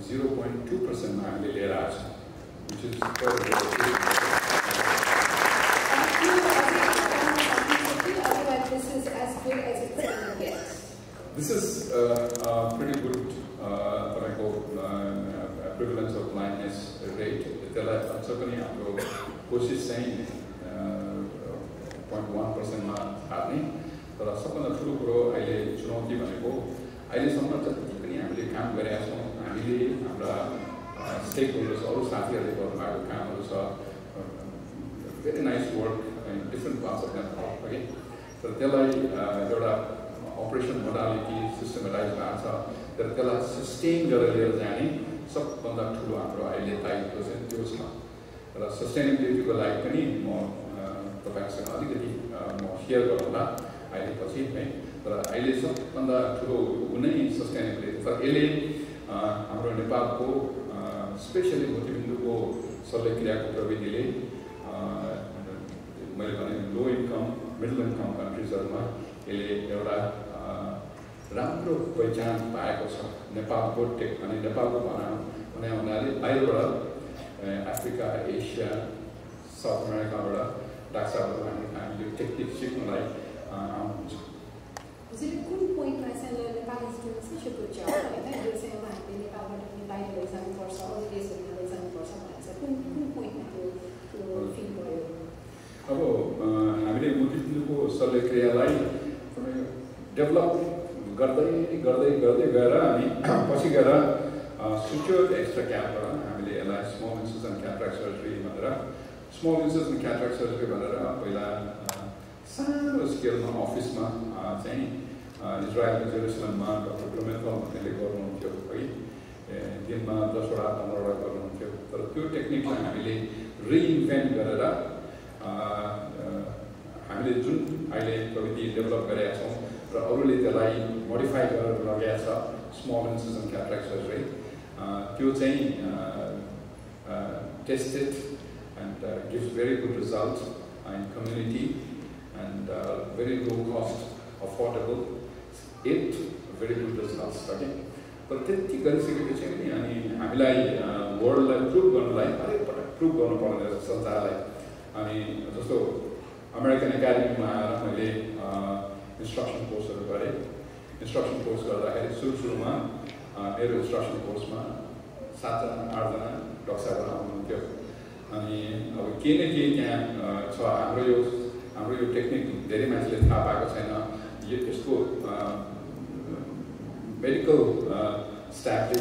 0.2% मा हामीले लिएर आएको छौँ, which is This is pretty good prevalence of blindness rate. त्यसलाई अझ पनि हाम्रो कोसिस चाहिँ 0.1% मा हार्ने, तर सबभन्दा ठुलो कुरो अहिले चुनौती भनेको अहिलेसम्म जति पनि हामीले काम गरेका छौँ, हामीले हाम्रा स्टेक होल्डर्स अरू साथीहरूले गर्नुभएको कामहरू छ, very nice work in different parts of Nepal, है। तर त्यसलाई एउटा अपरेसन मोडालिटी सिस्टमेटाइज भएको छ, तर त्यसलाई सस्टेन गरेर लिएर जाने सबभन्दा ठुलो हाम्रो अहिले दायित्व चाहिँ त्यो छ। र सस्टेनेबिलिटीको लागि पनि म तपाईँसँग अलिकति म सेयर गरौँला अहिले पछि, है। तर अहिले सबभन्दा ठुलो हुनै सस्टेनेबिलिटी छ। यसले हाम्रो नेपालको स्पेसली मोतीबिन्दुको शल्यक्रियाको प्रविधिले मैले भने लो इन्कम मिडल इन्कम कन्ट्रिजहरूमा यसले एउटा राम्रो पहिचान पाएको छ। नेपालको अनि नेपालको भने हुनाले बाहिरबाट अफ्रिका, एसिया, साउथ अमेरिकाबाट डाक्टरहरू हामी यो टेक्निक सिक्नलाई आउनुहुन्छ। कुन पोइन्टमा चाहिँ Nepal is doing such a good job होइन, यो चाहिँ हामीले नेपालबाट पनि बाहिर लैजानुपर्छ, अरू देशहरूमा लैजानुपर्छ भनेर चाहिँ कुन पोइन्टमा त्यो फिल भयो? अब हामीले मोतीबिन्दुको शल्यक्रियालाई डेभलप गर्दै गर्दै गर्दै गएर अनि पछि गएर सुच्योर एक्स्ट्रा क्यापबाट हामीले यसलाई स्मल इन्सिजन क्याट्राक्ट सर्जरी भनेर पहिला सानो स्केलमा अफिसमा चाहिँ इजरायलको जेरुसलममा डाक्टर ब्लुमेन्थल भन्नेले गर्नुहुन्थ्यो, है। दिनमा 10वटा 15वटा गर्नुहुन्थ्यो। तर त्यो टेक्निकलाई हामीले रिइन्भेन्ट गरेर हामीले जुन अहिले प्रविधि डेभलप गरेका छौँ र अरूले त्यसलाई मोडिफाई गरेर लगाएको छ स्मल इन्सिजन क्याट्राक्ट सर्जरी, त्यो चाहिँ tested and gives very good result in community and very low cost affordable it very good results, है। तर त्यति गरिसकेपछि पनि अनि हामीलाई वर्ल्डलाई प्रुभ गर्नलाई हरेक पटक प्रुभ गर्नुपर्ने रहेछ संसारलाई। अनि जस्तो अमेरिकन एकाडेमीमा आएर मैले इन्स्ट्रक्सन कोर्सहरू गरेँ। इन्स्ट्रक्सन कोर्स गर्दाखेरि सुरुमा मेरो इन्स्ट्रक्सन कोर्समा 7जना 8जना डक्टरहरू आउनुहुन्थ्यो। अनि अब केही न केही त्यहाँ छ, हाम्रो यो टेक्निक धेरै मान्छेले थाहा पाएको छैन, यसको मेडिकल स्टाफले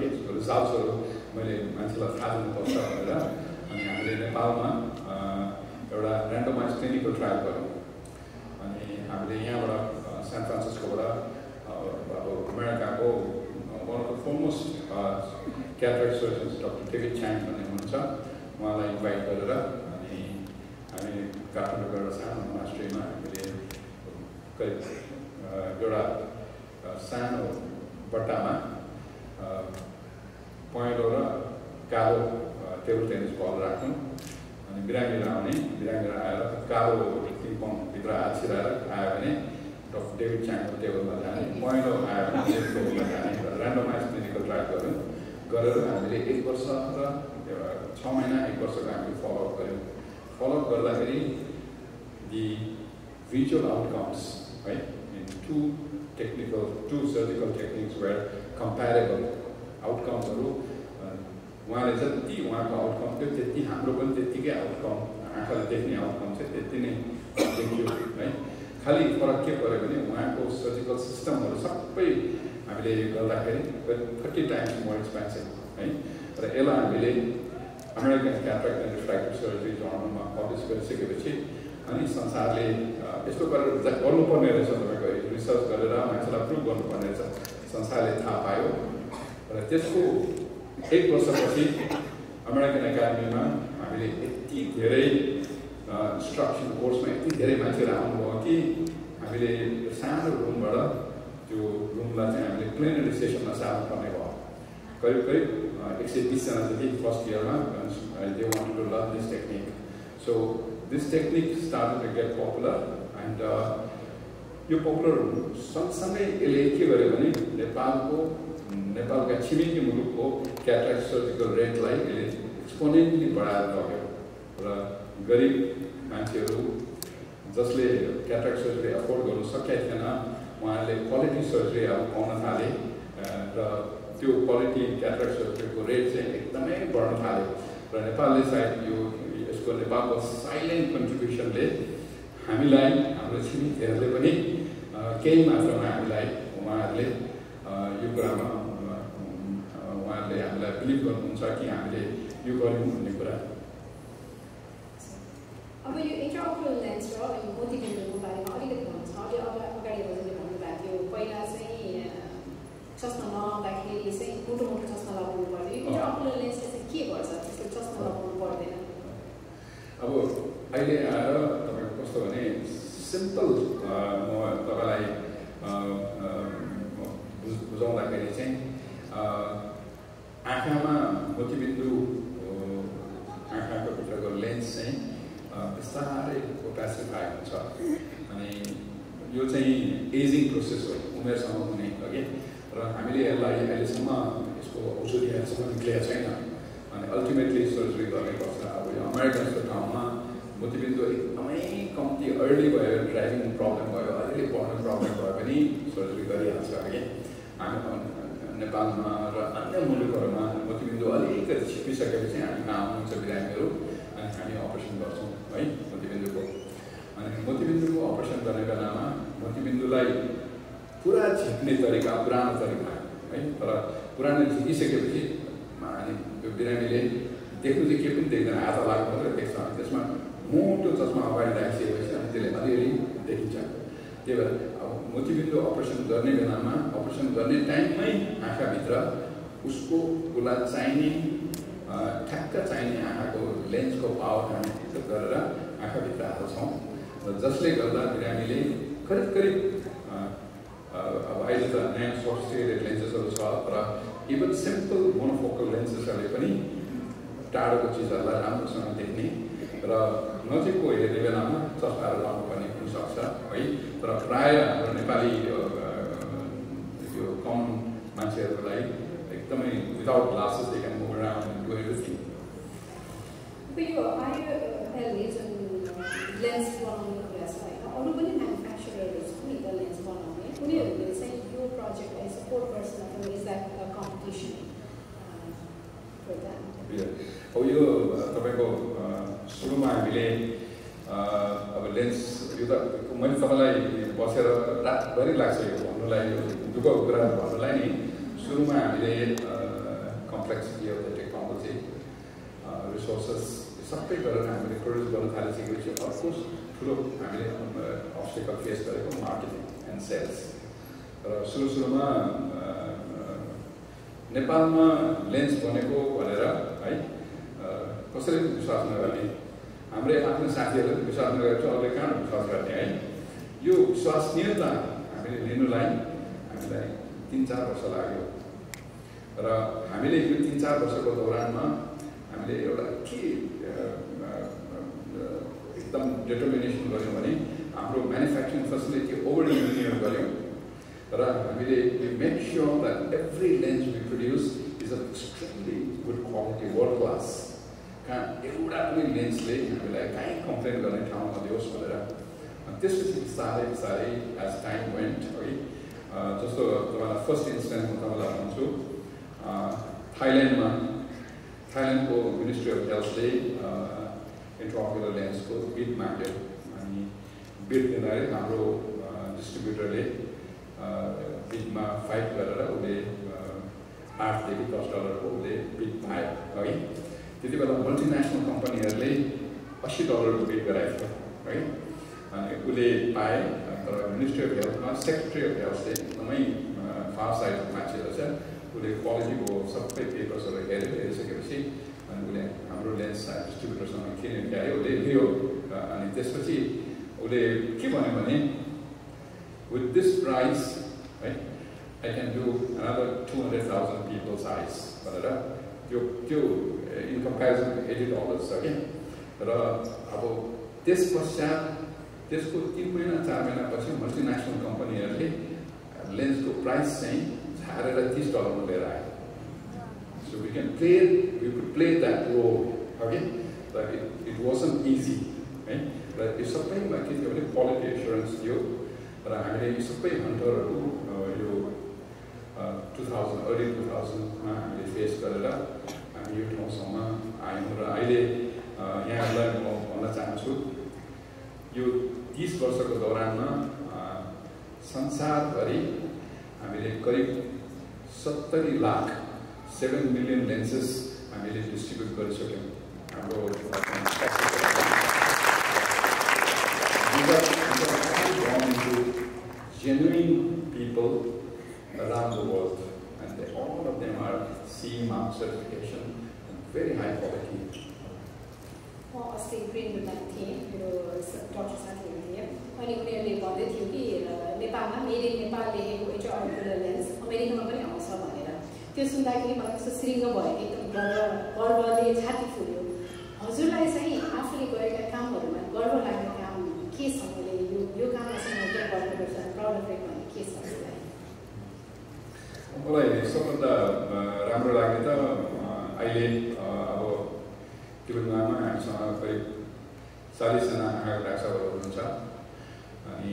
यसको रिजल्ट्सहरू मैले मान्छेलाई थाहा दिनुपर्छ भनेर अनि हामीले नेपालमा एउटा ऱ्यान्डमाइज क्लिनिकल ट्रायल गऱ्यौँ। अनि हामीले यहाँबाट सान फ्रान्सिस्कोबाट अब अमेरिकाको one of the foremost cataract surgeons doctor David Chang भन्ने हुनुहुन्छ, उहाँलाई इन्भाइट गरेर अनि हामी काठमाडौँ गएर सानो मोनास्ट्रीमा हामीले एउटा सानो बट्टामा पहेँलो र कालो टेबल टेनिस बल राख्यौँ। अनि बिरामीहरू आउने, बिरामीहरू आएर कालो पिङपङभित्र हात छिराएर आयो भने डक्टर डेभिड च्याङको टेबलमा जाने, पहेँलो आयो भने टेबलमा जाने, ऱ्यान्डमाइज क्लिनिकल ट्रायल गऱ्यौँ। गरेर हामीले 1 वर्ष र 6 महिना 1 वर्षको हामीले फलोअप गऱ्यौँ। फलोअप गर्दाखेरि दि भिजुअल आउटकम्स, है, in two surgical techniques were comparable. आउटकम्सहरू उहाँले जति उहाँको आउटकम थियो त्यति हाम्रो पनि त्यत्तिकै आउटकम, आँखाले देख्ने आउटकम चाहिँ त्यति नै देखियो, है। खालि फरक के पऱ्यो भने उहाँको सर्जिकल सिस्टमहरू सबै हामीले गर्दाखेरि 30 टाइम्स मोर एक्सपेन्सिभ, है। र यसलाई हामीले American cataract and refractive surgery जर्नलमा पब्लिस गरिसकेपछि अनि संसारले यस्तो गरेर गर्नुपर्ने रहेछ, तपाईँको रिसर्च गरेर मान्छेलाई प्रुभ गर्नुपर्ने रहेछ, संसारले थाहा पायो। र त्यसको 1 वर्षपछि अमेरिकन एकाडेमीमा हामीले यति धेरै इन्स्ट्रक्सन कोर्समा यति धेरै मान्छेहरू आउनुभयो कि हामीले सानो रुमबाट त्यो रुमलाई चाहिँ हामीले प्लेनरी सेसनमा सार्नु पर्ने भयो करिब करिब 120 जना जति फर्स्ट इयरमा they wanted to learn this technique so this technique started to get popular and यो पपुलर सँगसँगै यसले के गर्यो भने नेपालका छिमेकी मुलुकको क्याट्राक्ट सर्जिकल रेटलाई यसले एक्सपोनेन्टली बढाएर लग्यो र गरिब मान्छेहरू जसले क्याट्राक्ट सर्जरी अफोर्ड गर्नु सकेका थिएन उहाँहरूले क्वालिटी सर्जरी अब पाउन थाले र त्यो क्वालिटी क्याट्राक्ट सर्जरीको रेट चाहिँ एकदमै बढ्न थाल्यो र नेपालले सायद यसको नेपालको साइलेन्ट कन्ट्रिब्युसनले हामीलाई हाम्रो छिमेकीहरूले पनि केही मात्रामा हामीलाई उहाँहरूले यो कुरामा उहाँहरूले हामीलाई बिलिभ गर्नुहुन्छ कि हामीले यो गर्यौँ भन्ने कुरा अब यो इन्ट्राओकुलर लेन्स र यो मोतीबिन्दुको बारेमा अलिकति भन्नु छ अझै अगाडि हजुरले भन्नुभएको थियो पहिला चाहिँ चस्मा नलाउँदाखेरि चाहिँ मोटो चस्मा लगाउनु पर्यो यो इन्ट्राओकुलर लेन्सले चाहिँ के गर्छ त्यस्तो चस्मा लगाउनु पर्दैन अब अहिले आएर तपाईँको कस्तो भने सिम्पल म तपाईँलाई बुझाउँदाखेरि चाहिँ आँखामा मोतीबिन्दु आँखाको भित्रको लेन्स चाहिँ बिस्तारै पोटासिफाई हुन्छ अनि यो चाहिँ एजिङ प्रोसेस हो उमेरसँग हुने अघि र हामीले यसलाई अहिलेसम्म यसको औषधिहरूसम्म निक्लिएको छैन अनि अल्टिमेटली सर्जरी गर्ने गर्छ अब यो अमेरिका जस्तो ठाउँमा मोतीबिन्दु एकदमै कम्ती अर्ली भयो ड्राइभिङ प्रब्लम भयो अलिअलि पढ्ने प्रब्लम भयो भने सर्जरी गरिहाल्छ अघि हामी नेपालमा र अन्य मुलुकहरूमा मोतीबिन्दु अलिकति छिपिसकेपछि हामी कहाँ आउनुहुन्छ बिरामीहरू अनि हामी अपरेसन गर्छौँ है मोतीबिन्दुको अनि मोतीबिन्दुको अपरेसन गर्ने बेलामा मोतीबिन्दुलाई पुरा झिक्ने तरिका पुरानो तरिका है तर पुरानो झिकिसकेपछि अनि त्यो बिरामीले देख्नु चाहिँ के पनि देख्दैन हात लाग्नु मात्रै देख्छ अनि त्यसमा मोटो चस्मा अगाडि राखिसकेपछि अनि त्यसले अलिअलि देखिन्छ त्यही भएर अब मोतीबिन्दु अपरेसन गर्ने बेलामा अपरेसन गर्ने टाइममै आँखाभित्र उसलाई चाहिने ठ्याक्क चाहिने आँखाको लेन्सको पावर हामी फिक्स गरेर आँखाभित्र हाल्छौँ र जसले गर्दा बिरामीले करिब करिब अब अहिले त नयाँ सोफिस्टिकेटेड लेन्सेसहरू छ र इभन सिम्पल मोनोफोकल लेन्सेसहरूले पनि टाढोको चिजहरूलाई राम्रोसँग देख्ने र नजिकको हेर्ने बेलामा चस्माहरू लाउनुपर्ने हुनसक्छ है तर प्रायः हाम्रो नेपाली यो कमन मान्छेहरूलाई एकदमै without glasses they can move around and do everything यो आइओएलले जुन लेन्स बनाउने कुरा छ होइन अरू पनि म्यानुफ्याक्चररहरू छ नि त लेन्स बनाउने उनीहरूले चाहिँ यो प्रोजेक्टलाई सपोर्ट गर्छ अथवा इज द्याट कम्पिटिसन अब यो तपाईँको सुरुमा हामीले अब लेन्स यो त मैले तपाईँलाई बसेर रातभरि लाग्छ यो भन्नुलाई यो दुःखको कुरा भन्नुलाई नि सुरुमा हामीले complexity of the technology resources सबै गरेर हामीले प्रड्युस गर्न थालिसकेपछि अर्को ठुलो हामीले अब्स्टेकल फेस गरेको मार्केटिङ एन्ड सेल्स र सुरुमा नेपालमा लेन्स बनेको भनेर है कसैले पनि विश्वास नगर्ने हाम्रै आफ्नो साथीहरूले विश्वास नगरेको छ अरूले कहाँ विश्वास गर्ने है यो विश्वसनीयता हामीले लिनुलाई हामीलाई 3-4 वर्ष लाग्यो र हामीले यो 3-4 वर्षको दौरानमा हामीले एउटा के एकदम डिटर्मिनेसन गऱ्यौँ भने हाम्रो म्यानुफ्याक्चरिङ फेसिलिटी ओभर इन्जिनियर गऱ्यौँ र हामीले make sure that every lens we produce is a extremely good quality world class कहाँ एउटा पनि लेन्सले हामीलाई कहीँ कम्प्लेन गर्ने ठाउँ नदियोस् भनेर त्यसपछि बिस्तारै बिस्तारै एज टाइम वेन्ट है जस्तो तपाईँलाई फर्स्ट इन्स्टेन्स म तपाईँलाई भन्छु थाइल्यान्डको मिनिस्ट्री अफ हेल्थले इन्ट्राओकुलर लेन्सको बिड माग्यो अनि बिड दिँदाखेरि हाम्रो डिस्ट्रिब्युटरले बिडमा फाइट गरेर उसले $8 to $10 उसले बिड पायो है त्यति बेला मल्टिनेसनल कम्पनीहरूले $80 बिड गराएको थियो है अनि उसले पाए तर मिनिस्ट्री अफ हेल्थमा सेक्रेटरी अफ हेल्थले एकदमै फार साइड मान्छे रहेछ उसले क्वालिटीको सबै पेपर्सहरू हेरिसकेपछि अनि उसले हाम्रो लेन्स डिस्ट्रिब्युटरसँग किनेर ल्यायो, उसले लियो अनि त्यसपछि उसले के भन्यो भने with this price, right, I can do another 200,000 people's eyes भनेर त्यो in comparison to $80 again. र अब त्यस पश्चात त्यसको 3 महिना 4 महिनापछि मल्टिनेसनल कम्पनीहरूले लेन्सको प्राइस चाहिँ झारेर $30 मा लिएर आयो. So we could play that role again, but it wasn't easy, right? But यो सबैमा के थियो भने क्वालिटी एस्युरेन्स थियो र हामीले यो सबै हन्टरहरू यो 2000 अर्ली 2000 मा हामीले फेस गरेर हामी यो ठाउँसम्म आयौँ र अहिले यहाँहरूलाई म भन्न चाहन्छु यो 30 वर्षको दौरानमा संसारभरि हामीले करिब 70 लाख 7 million lenses हामीले डिस्ट्रिब्युट गरिसक्यौँ. हाम्रो genuine people around the world, and all of them are CE mark certification and very high quality. अस्ति ग्रिनमा थिएँ, मेरो डक्टर साथीहरू थिए, अनि उनीहरूले भन्दै थियो कि नेपालमा मेड इन नेपाल लेखेको इन्ट्राअकुलर लेन्स अमेरिकामा पनि आउँछ भनेर. त्यो सुन्दाखेरि मलाई कस्तो सिरिङ्ग भयो, एकदम गर्वले छाती फुल्यो. हजुरलाई चाहिँ आफूले गरेका कामहरूमा गर्व लाग्ने काम के छ? मैले यो काममा चाहिँ म के गर्नुपर्छ, प्राउड अफ इट भन्ने के छ हजुरलाई? मलाई सबभन्दा राम्रो लाग्ने त अहिले अब किरुङमा हामीसँग करिब 40 जना आँखा डाक्टरहरू हुनुहुन्छ अनि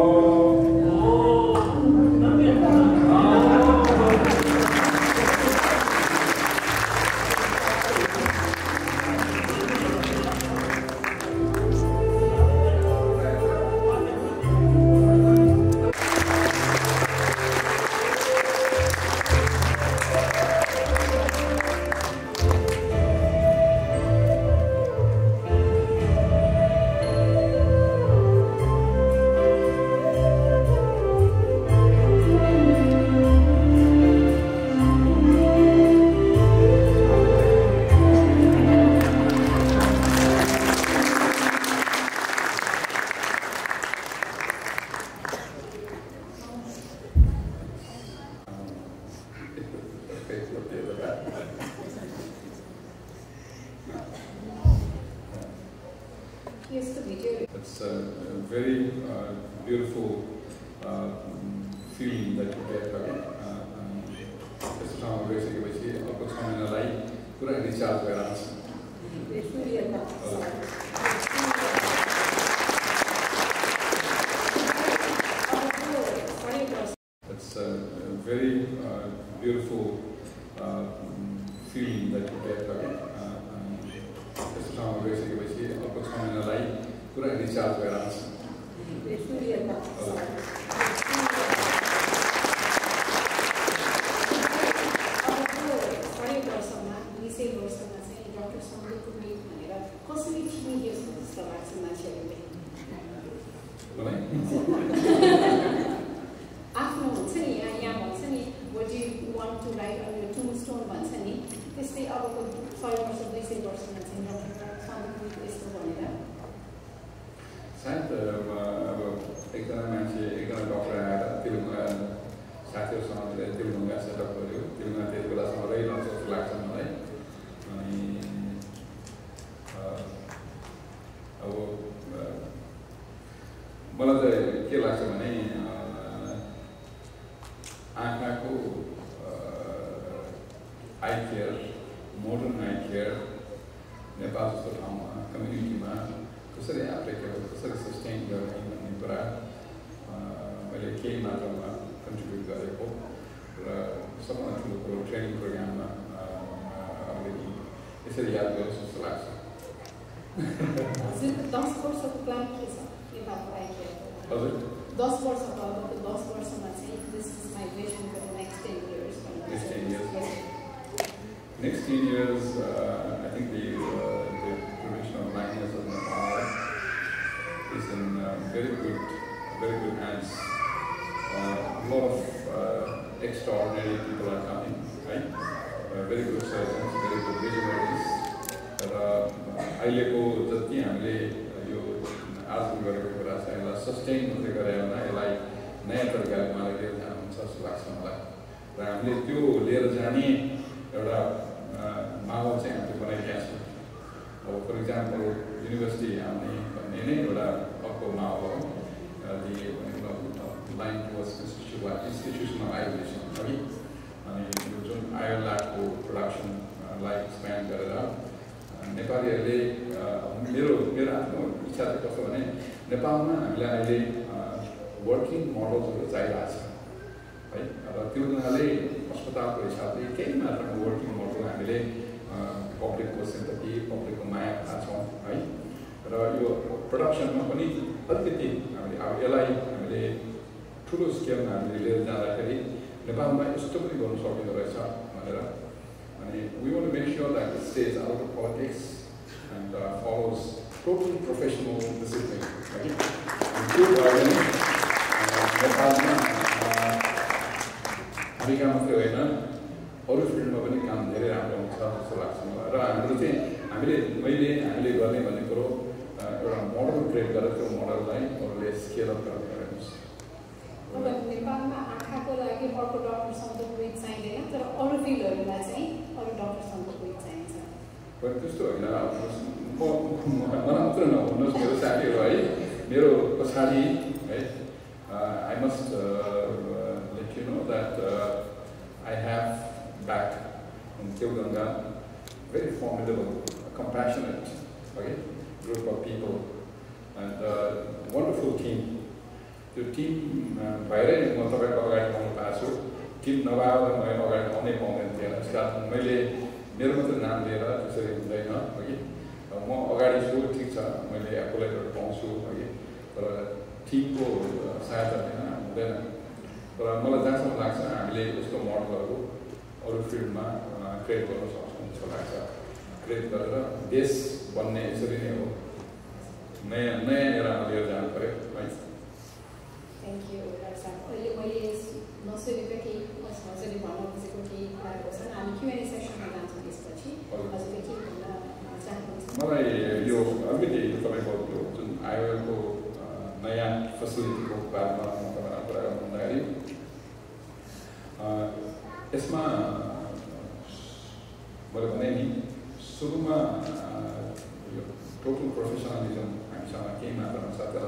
Oh. very beautiful feeling that you get again. त्यस्तो ठाउँमा गइसकेपछि अर्को 6 महिनालाई पुरा रिचार्ज भएर आउँछ। It's a very beautiful feeling that you get again. त्यस्तो ठाउँमा गइसकेपछि अर्को 6 महिनालाई पुरा रिचार्ज भएर आउँछ। What do you want to write on your tombstone? This अब 100 वर्ष 200 वर्षमा चाहिँ सायद अब एकजना मान्छे एकजना डक्टर आएर तिलुङ्गा साथीहरूसँग तिलुङ्गा सेटअप गर्यो। तिलुङ्गा त्यति बेलासम्म रहिरहन्छ जस्तो लाग्छ मलाई। अनि अब मलाई चाहिँ के लाग्छ भने आँखाको I care, modern I care Nepal जस्तो ठाउँमा कम्युनिटीमा कसरी एप्लिकेबल, कसरी सस्टेन गर्ने भन्ने कुरा मैले केही मात्रामा कन्ट्रिब्युट गरेको र सबभन्दा ठुलो कुरो ट्रेनिङ प्रोग्राममा अलिकति यसरी याद गर्छु जस्तो लाग्छ। 10 वर्षको प्लान के छ नेपालको आई केयर? हजुर 10 वर्षको अब 10 वर्षमा चाहिँ this is my vision for the next 10 years. Next 10 years. Next 10 years, I think the prevention of blindness of Nepal is in very good hands. A lot of extraordinary people are coming, right? Very good surgeons, very good visionaries. अहिलेको जति हामीले यो आर्जन गरेको कुरा छ यसलाई sustain मात्रै गरेर यसलाई नयाँ तरिकाले उहाँले लिएर जानुहुन्छ जस्तो लाग्छ मलाई। र हामीले त्यो लिएर जाने एउटा माहौल चाहिँ हामीले बनाइदिएका छौँ। अब फर इक्जाम्पल युनिभर्सिटी आउने भन्ने नै एउटा अर्को माहौल हो। लाइन टुवर्ड्स इन्स्टिट्युसनलाइजेसन अघि अनि यो जुन आयो ल्याबको प्रोडक्सनलाई एक्सप्यान्ड गरेर नेपालीहरूले मेरो आफ्नो इच्छा चाहिँ कस्तो भने नेपालमा हामीलाई अहिले वर्किङ मोडल्सहरू चाहिरहेको छ है। र त्यो हुनाले अस्पतालको हिसाबले केही मात्रामा वर्किङ मोडल हामीले पब्लिकको सिम्पथी, पब्लिकको माया पाएको छौँ है। र यो प्रोडक्सनमा पनि अलिकति हामीले अब यसलाई हामीले ठुलो स्केलमा हामीले लिएर जाँदाखेरि नेपालमा यस्तो पनि गर्नु सकिँदो रहेछ भनेर। अनि we want to make sure that it stays out of politics and follows totally professional discipline. Right? And त्यो भयो भने नेपालमा हामी मात्रै होइन अरू फिल्डमा पनि काम धेरै राम्रो हुन्छ जस्तो लाग्छ मलाई। र हाम्रो चाहिँ हामीले गर्ने भन्ने कुरो एउटा मोडल क्रिएट गरेर त्यो मोडललाई अरूले स्केल अप गर्ने गर्नुहोस्। अब नेपालमा आँखाको लागि अर्को डक्टरसँग कोही चाहिँदैन, तर अरू फिल्डहरूमा चाहिँ अरू डक्टरसँग कोही चाहिन्छ। त्यस्तो होइन, मलाई मात्र नभन्नुहोस्, मेरो साथीहरू है, मेरो पछाडि है, I must let you know that I have back in Tilganga very formidable, compassionate, okay, group of people and wonderful team. त्यो टिम भएरै म तपाईँको अगाडि आउनु पाएको छु। टिम नभएर मैले अगाडि आउनै पाउँदैन थिएन। त्यस कारण मैले मेरो मात्रै नाम लिएर त्यसरी हुँदैन अघि। म अगाडि छु, ठिक छ, मैले एपोलेटहरू पाउँछु अघि, तर टिमको सहायता बिना हुँदैन। तर मलाई जहाँसम्म लाग्छ हामीले यस्तो मोडलहरू अरू फिल्डमा क्रिएट गर्न सक्छौँ जस्तो लाग्छ। क्रिएट गरेर देश बन्ने यसरी नै हो, नयाँ एरामा लिएर जानु पऱ्यो है। Thank you, Dr. अहिले मैले नसुनेको केही हजुरले भन्न खोजेको केही कुराहरू छन्, हामी Q&A सेसनमा जान्छौँ त्यसपछि। हजुरले के भन्न चाहनुहुन्छ? मलाई यो अलिकति तपाईँको जुन आयोको नयाँ फेसिलिटीको बारेमा तपाईँलाई कुरा गर्दाखेरि यसमा मैले भने नि सुरुमा यो टोटल प्रोफेसनलिजम हामीसँग केही मात्रामा छ तर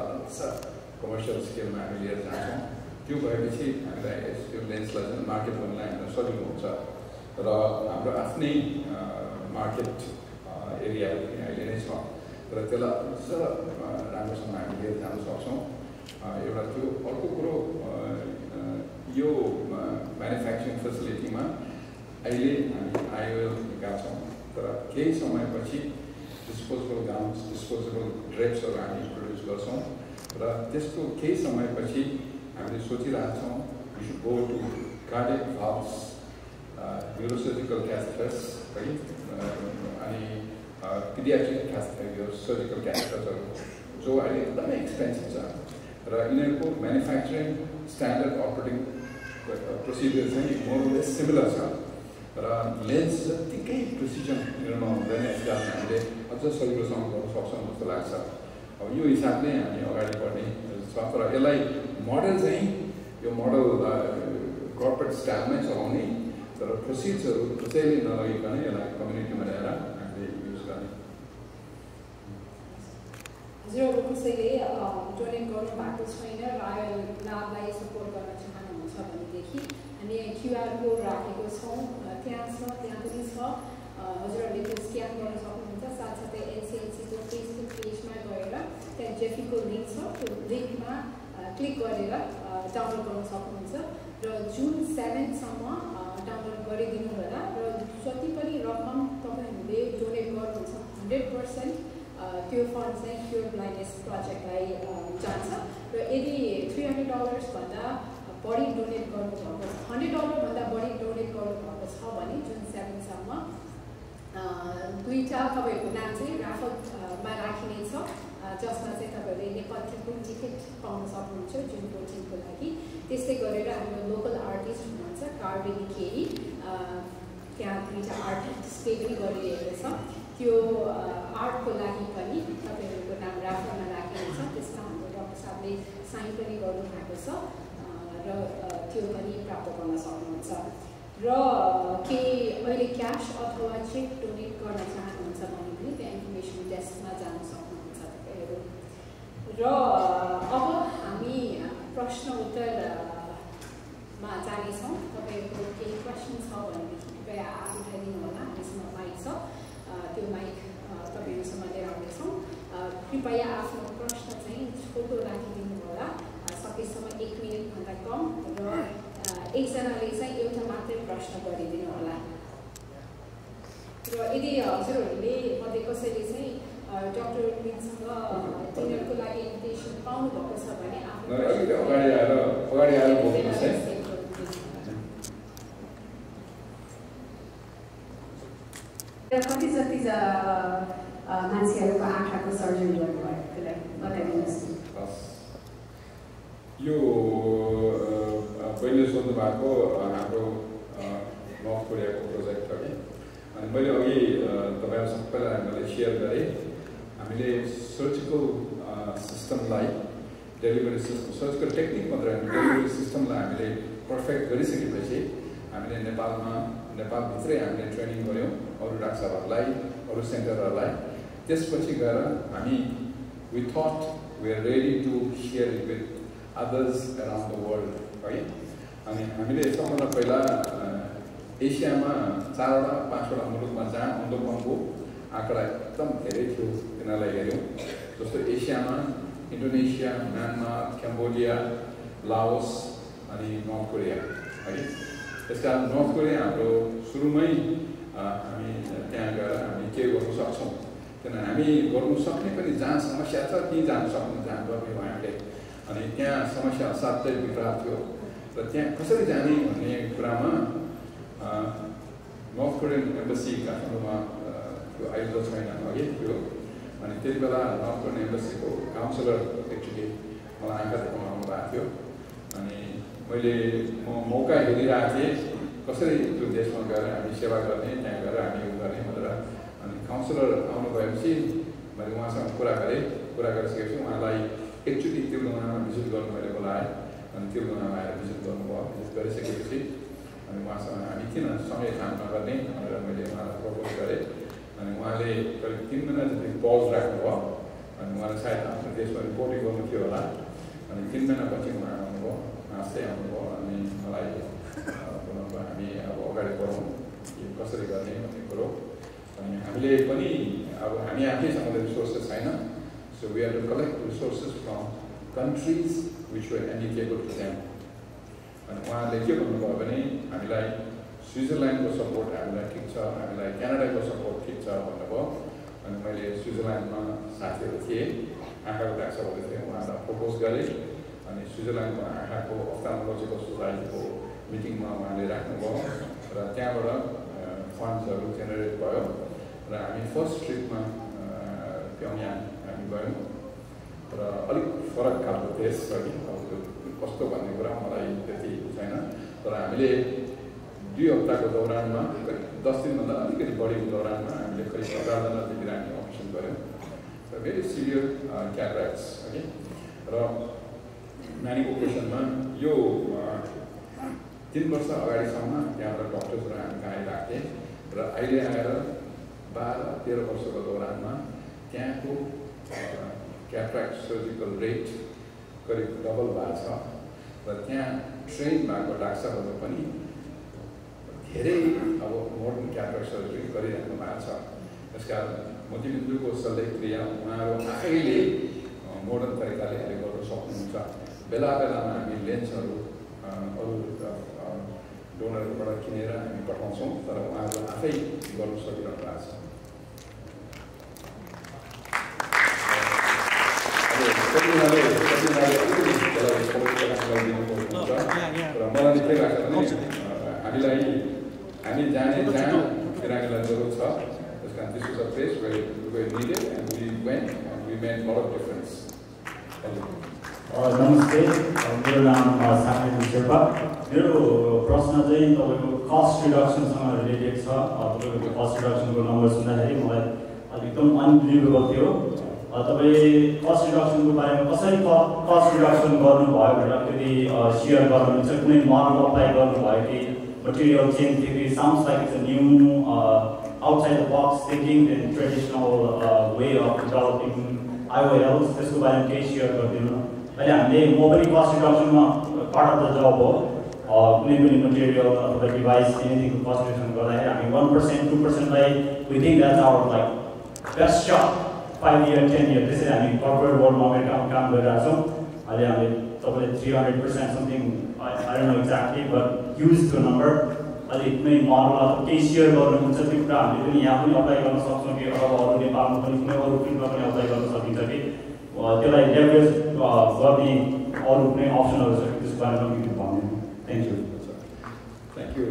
कमर्सियल स्केलमा हामी लिएर जान्छौँ त्यो भएपछि हामीलाई त्यो लेन्सलाई चाहिँ मार्केट गर्नलाई हामीलाई सजिलो हुन्छ र हाम्रो आफ्नै मार्केट एरियाहरू पनि अहिले नै छ तर त्यसलाई राम्रोसँग हामी लिएर जान सक्छौँ एउटा त्यो अर्को कुरो यो म्यानुफ्याक्चरिङ फेसिलिटीमा अहिले हामी आइओएल लिएका छौँ तर केही समयपछि डिस्पोजेबल गाउन्स डिस्पोजेबल ड्रेप्सहरू हामी प्रड्युस गर्छौँ र त्यसको केही समयपछि हामीले सोचिरहेछौँ we should go to cardiac valves neurosurgical catheters है अनि पिडियाट्रिक सर्जिकल क्याथेटर्सहरू जो अहिले एकदमै एक्सपेन्सिभ छ र यिनीहरूको म्यानुफ्याक्चरिङ स्ट्यान्डर्ड अपरेटिङ प्रोसिडियर चाहिँ मोरलेस सिमिलर छ र लेन्स जत्तिकै प्रिसिजन निर्माण हुँदैन यसलाई हामीले अझ सजिलोसँग गर्न सक्छौँ जस्तो लाग्छ अब यो हिसाबले हामी अगाडि बढ्ने छ तर यसलाई मोडल चाहिँ यो मोडल कर्पोरेट स्टाइलमै चलाउने तर प्रोसिजहरू कसैले नलगिकन यसलाई कम्युनिटीमा ल्याएर हामीले युज गर्ने हजुरहरू कसैले डोनेट गर्नु भएको छैन र आइओएल लाभलाई सपोर्ट गर्न चाहनुहुन्छ भनेदेखि हामी क्युआर कोड राखेको छौँ त्यहाँ पनि छ हजुरहरूले त्यो स्क्यान गर्न सक्नुहुन्छ साथसाथै एनसिएलसीको फेसबुक पेजमा गएर त्यहाँ जेफीको लिङ्क छ त्यो लिङ्कमा क्लिक गरेर डाउनलोड गर्न सक्नुहुन्छ र जुन 7सम्म डाउनलोड गरिदिनु होला र जति पनि रकम तपाईँहरूले डोनेट गर्नुहुन्छ 100% त्यो फन्ड चाहिँ क्योर ब्लाइन्डनेस प्रोजेक्टलाई जान्छ र यदि $300 भन्दा बढी डोनेट गर्नुभएको छ $100 भन्दा बढी डोनेट गर्नुभएको छ भने जुन 7सम्म दुईवटा तपाईँहरूको नाम चाहिँ राफलमा राखिनेछ जसमा चाहिँ तपाईँहरूले नेपालको टिकट पाउन सक्नुहुन्छ जुन 14को लागि त्यस्तै गरेर हाम्रो लोकल आर्टिस्ट हुनुहुन्छ कार्बेनी केरी त्यहाँ दुईवटा आर्ट डिस्प्ले पनि गरिरहेको छ त्यो आर्टको लागि पनि तपाईँहरूको नाम राफलमा राखिनेछ त्यसमा हाम्रो डाक्टर साहबले साइन पनि गर्नुभएको छ र त्यो पनि प्राप्त गर्न सक्नुहुन्छ र केही अहिले क्यास अथवा चेक डोनेट गर्न चाहनुहुन्छ भने पनि त्यहाँ इन्फर्मेसन डेस्कमा जान सक्नुहुन्छ तपाईँहरू र अब हामी प्रश्न उत्तरमा जानेछौँ तपाईँहरूको केही क्वेसन छ भनेदेखि कृपया हात उठाइदिनु होला हामीसँग माइक छ त्यो माइक तपाईँहरूसँग लिएर आउनेछौँ कृपया आफ्नो प्रश्न चाहिँ छोटो राखिदिनु होला सकेसम्म 1 मिनटभन्दा कम र एकजनाले चाहिँ एउटा मात्रै प्रश्न गरिदिनु होला र यदि हजुरहरूले मध्ये कसैले चाहिँ डाक्टर रुबिनसँग तिनीहरूको लागि इन्भिटेसन पाउनु भएको छ भने कति जति मान्छेहरूको आँखाको सर्जरी गर्नुभयो त्यसलाई बताइदिनुहोस् यो पहिले सोध्नु भएको हाम्रो नर्थ कोरियाको प्रोजेक्ट हो कि अनि मैले अघि तपाईँहरू सबैलाई मैले सेयर गरेँ हामीले सर्जिकल सिस्टमलाई डेलिभरी सिस्टम सर्जिकल टेक्निक मात्रै डेलिभरी सिस्टमलाई हामीले पर्फेक्ट गरिसकेपछि हामीले नेपालभित्रै हामीले ट्रेनिङ गऱ्यौँ अरू डाक्टरहरूलाई अरू सेन्टरहरूलाई त्यसपछि गएर हामी we thought we are ready to share it with others around the world है अनि हामीले सबभन्दा पहिला एसियामा 4वटा 5वटा मुलुकमा जहाँ अन्धोपनको आँकडा एकदम धेरै थियो तिनीहरूलाई हेऱ्यौँ जस्तो एसियामा इन्डोनेसिया म्यानमार क्याम्बोडिया लाओस अनि नर्थ कोरिया है त्यसका नर्थ कोरिया हाम्रो सुरुमै हामी त्यहाँ गएर हामी के गर्न सक्छौँ किनभने हामी गर्नु सक्ने पनि जहाँ समस्या छ त्यहीँ जान सक्नु जहाँ गर्ने उहाँले अनि त्यहाँ समस्या साथै विपराध थियो र त्यहाँ कसरी जाने भन्ने कुरामा नर्थ कोरियन एम्बेसी काठमाडौँमा त्यो अहिले त छैन अघि थियो अनि त्यति बेला नर्थ कोरियन एम्बेसीको काउन्सिलर एक्चुली मलाई आँखा देखाउनु आउनुभएको थियो अनि मैले मौका हेरिरहेको थिएँ कसरी त्यो देशमा गएर हामी सेवा गर्ने त्यहाँ गएर हामी उयो गर्ने भनेर अनि काउन्सिलर आउनु भएपछि मैले उहाँसँग कुरा गरिसकेपछि उहाँलाई एकचोटि तिरुगुनामा भिजिट गर्नु मैले बोलाएँ अनि तिरुगुनामा आएर भिजिट गर्नुभयो भिजिट गरिसकेपछि अनि उहाँसँग हामी किन सँगै काम नगर्ने भनेर मैले उहाँलाई प्रपोज गरेँ अनि उहाँले करिब 3 महिना जति पज राख्नुभयो अनि उहाँले सायद आफ्नो देशमा रिपोर्टिङ गर्नु थियो होला अनि 3 महिनापछि उहाँ आउनुभयो हाँस्दै आउनुभयो अनि मलाई भन्नुभयो हामी अब अगाडि बढौँ यो कसरी गर्ने भन्ने कुरो अनि हामीले पनि अब हामी आफैसँग रिसोर्सेस छैन so we have to collect resources from countries which were amicable to them. And उहाँले के भन्नुभयो भने हामीलाई स्विजरल्यान्डको सपोर्ट हामीलाई ठिक छ हामीलाई क्यानाडाको सपोर्ट ठिक छ भन्नुभयो अनि मैले स्विजरल्यान्डमा साथीहरू थिए आँखाको डाक्टरहरू थिए उहाँलाई प्रपोज गरेँ अनि स्विजरल्यान्डको आँखाको अफ्थाल्मोलोजिकल सोसाइटीको मिटिङमा उहाँले राख्नुभयो र त्यहाँबाट फन्ड्सहरू जेनेरेट भयो र हामी फर्स्ट ट्रिपमा प्योङयाङ हामी गयौँ र अलिक फरक खालको देश छ कि अब कस्तो भन्ने कुरा मलाई त्यति छैन तर हामीले 2 हप्ताको दौरानमा 10 दिनभन्दा अलिकति बढीको दौरानमा हामीले करिब 11 जना बिरामी अपरेसन गऱ्यौँ र भेरी सिभियर क्याटरेक्ट्स है र नानीको क्वेसनमा यो 3 वर्ष अगाडिसम्म त्यहाँबाट डक्टर्सहरू हामी कहाँ आइरहेको थिएँ र अहिले आएर 12-13 वर्षको दौरानमा त्यहाँको क्याटरेक्ट सर्जिकल रेट करिब डबल भएको छ र त्यहाँ ट्रेन भएको डाक्टरहरू पनि धेरै अब मोडर्न क्याटरेक्ट सर्जरी गरिराख्नु भएको छ त्यसकारण मोतीबिन्दुको शल्यक्रिया उहाँहरू आफैले मोडर्न तरिकाले अहिले गर्न सक्नुहुन्छ बेला बेलामा हामी लेन्सहरू अरू डोनरबाट किनेर हामी पठाउँछौँ तर उहाँहरू आफै गर्न सकिरहनु भएको छ मलाई के लाग्छ भने हामी जाने जहाँ बिरामीलाई जरुरत छ त्यस कारण this is a place where we needed and we went and we made lot of difference नमस्ते मेरो नाम साकेत शेर्पा मेरो प्रश्न चाहिँ तपाईँको कस्ट रिडक्सनसँग रिलेटेड छ तपाईँको कस्ट रिडक्सनको नम्बर सुन्दाखेरि मलाई एकदम अनबिलिभेबल थियो तपाईँ कस्ट रिडक्सनको बारेमा कसरी कस्ट रिडक्सन गर्नुभयो भनेर अलिकति सेयर गर्नुहुन्छ कुनै मोडल अप्लाई गर्नुभयो कि मटेरियल चेन्ज थियो कि sounds like it's a new outside the box thinking than traditional way of developing IOLs त्यसको बारेमा केही सेयर गरिदिनु अहिले हामीले म पनि कस्ट रिडक्सनमा पार्ट अफ द जब हो कुनै पनि मटेरियल अथवा डिभाइस एनिथिङको कस्ट रिडक्सन गर्दाखेरि हामी 1% 2%लाई we think that's our like best shot 5 year 10 year त्यसरी हामी कर्पोरेट वर्ल्डमा अमेरिकामा काम गरिरहेको छौँ अहिले हामीले तपाईँले 300% something I don't know exactly but huge त्यो नम्बर अलिक कुनै मोडल अथवा केही सेयर गर्नुहुन्छ त्यो कुरा हामीले पनि यहाँ पनि अप्लाई गर्न सक्छौँ कि अथवा अरू नेपालमा पनि कुनै अरू फिल्डमा पनि अप्लाई गर्न सकिन्छ कि त्यसलाई लेभरेज गर्ने अरू कुनै अप्सनहरू छ कि त्यसको बारेमा पनि भन्नु थ्याङ्क यू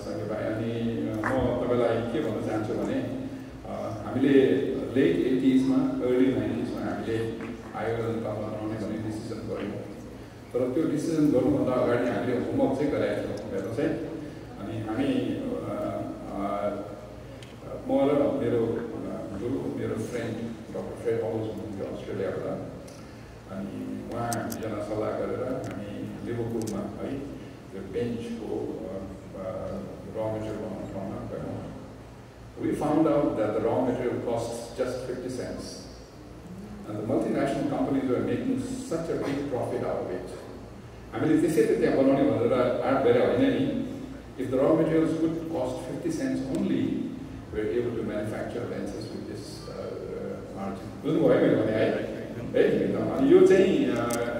सङ्गे भाइ अनि म तपाईँलाई के भन्न चाहन्छु भने हामीले लेट 80s अर्ली 90s हामीले IOL नेपालमा बनाउने भन्ने डिसिजन गऱ्यौँ तर त्यो डिसिजन गर्नुभन्दा अगाडि हामीले होमवर्क चाहिँ गराएको थियौँ हेर्नुहोस् है अनि हामी म र मेरो गुरु मेरो फ्रेन्ड डक्टर फ्रेड हल्स हुनुहुन्थ्यो अस्ट्रेलियाबाट अनि उहाँ दुईजना सल्लाह गरेर हामी लिभरपुलमा है त्यो बेन्चको र मेटेरियल बनाउने ठाउँमा गयौँ We found out that the raw material costs just 50 cents. And the multinational companies were making such a big profit out of it. I mean, if they say that they are going to if the raw materials could cost 50 cents only, we are able to manufacture lenses with this margin. यो चाहिँ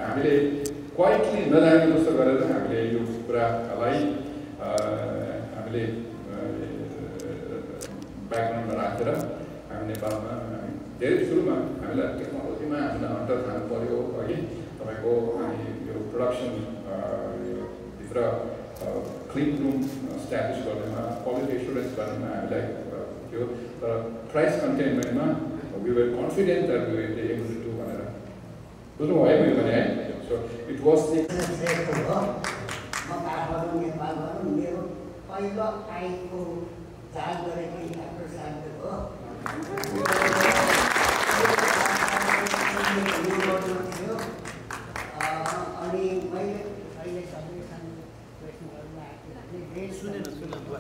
हामीले quietly नजाने जस्तो गरेर हामीले यो कुरालाई हामीले ब्याकग्राउन्डमा राखेर हामी नेपालमा धेरै सुरुमा हामीलाई टेक्नोलोजीमा हामीलाई अन्डर खानु पर्यो अघि तपाईँको हामी यो प्रोडक्सन भित्र क्लिन रुम स्ट्याब्लिस गर्नेमा क्वालिटी एस्युरेन्स गर्नेमा हामीलाई थियो तर प्राइस कन्टेनमेन्टमा we were confident that we were able to do भनेर बुझ्नुभयो मैले भने है सो इट वाज मेरो पहिलो आएको चाल गरेको आफ्नो साथी हो अनि मैले अहिले सबैसँग क्वेसन गर्न आएको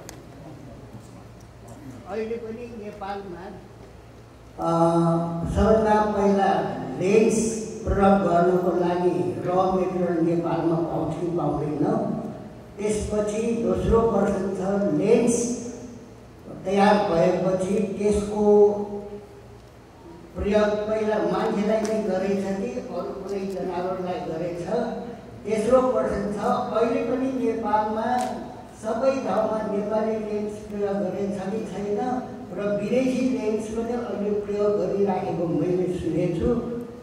अहिले पनि नेपालमा सबैभन्दा पहिला लेन्स प्रयोग गर्नको लागि र मेटेरियल नेपालमा पाउँछ कि पाउँदैन। त्यसपछि दोस्रो प्रश्न छ लेन्स तयार भएपछि त्यसको प्रयोग पहिला मान्छेलाई नै गरेछ कि अरू कुनै जनावरलाई गरेछ। तेस्रो प्रश्न छ अहिले पनि नेपालमा सबै ठाउँमा नेपाली लेन्स प्रयोग गरेछ कि छैन र विदेशी लेन्स पनि अहिले प्रयोग गरिराखेको मैले सुनेछु।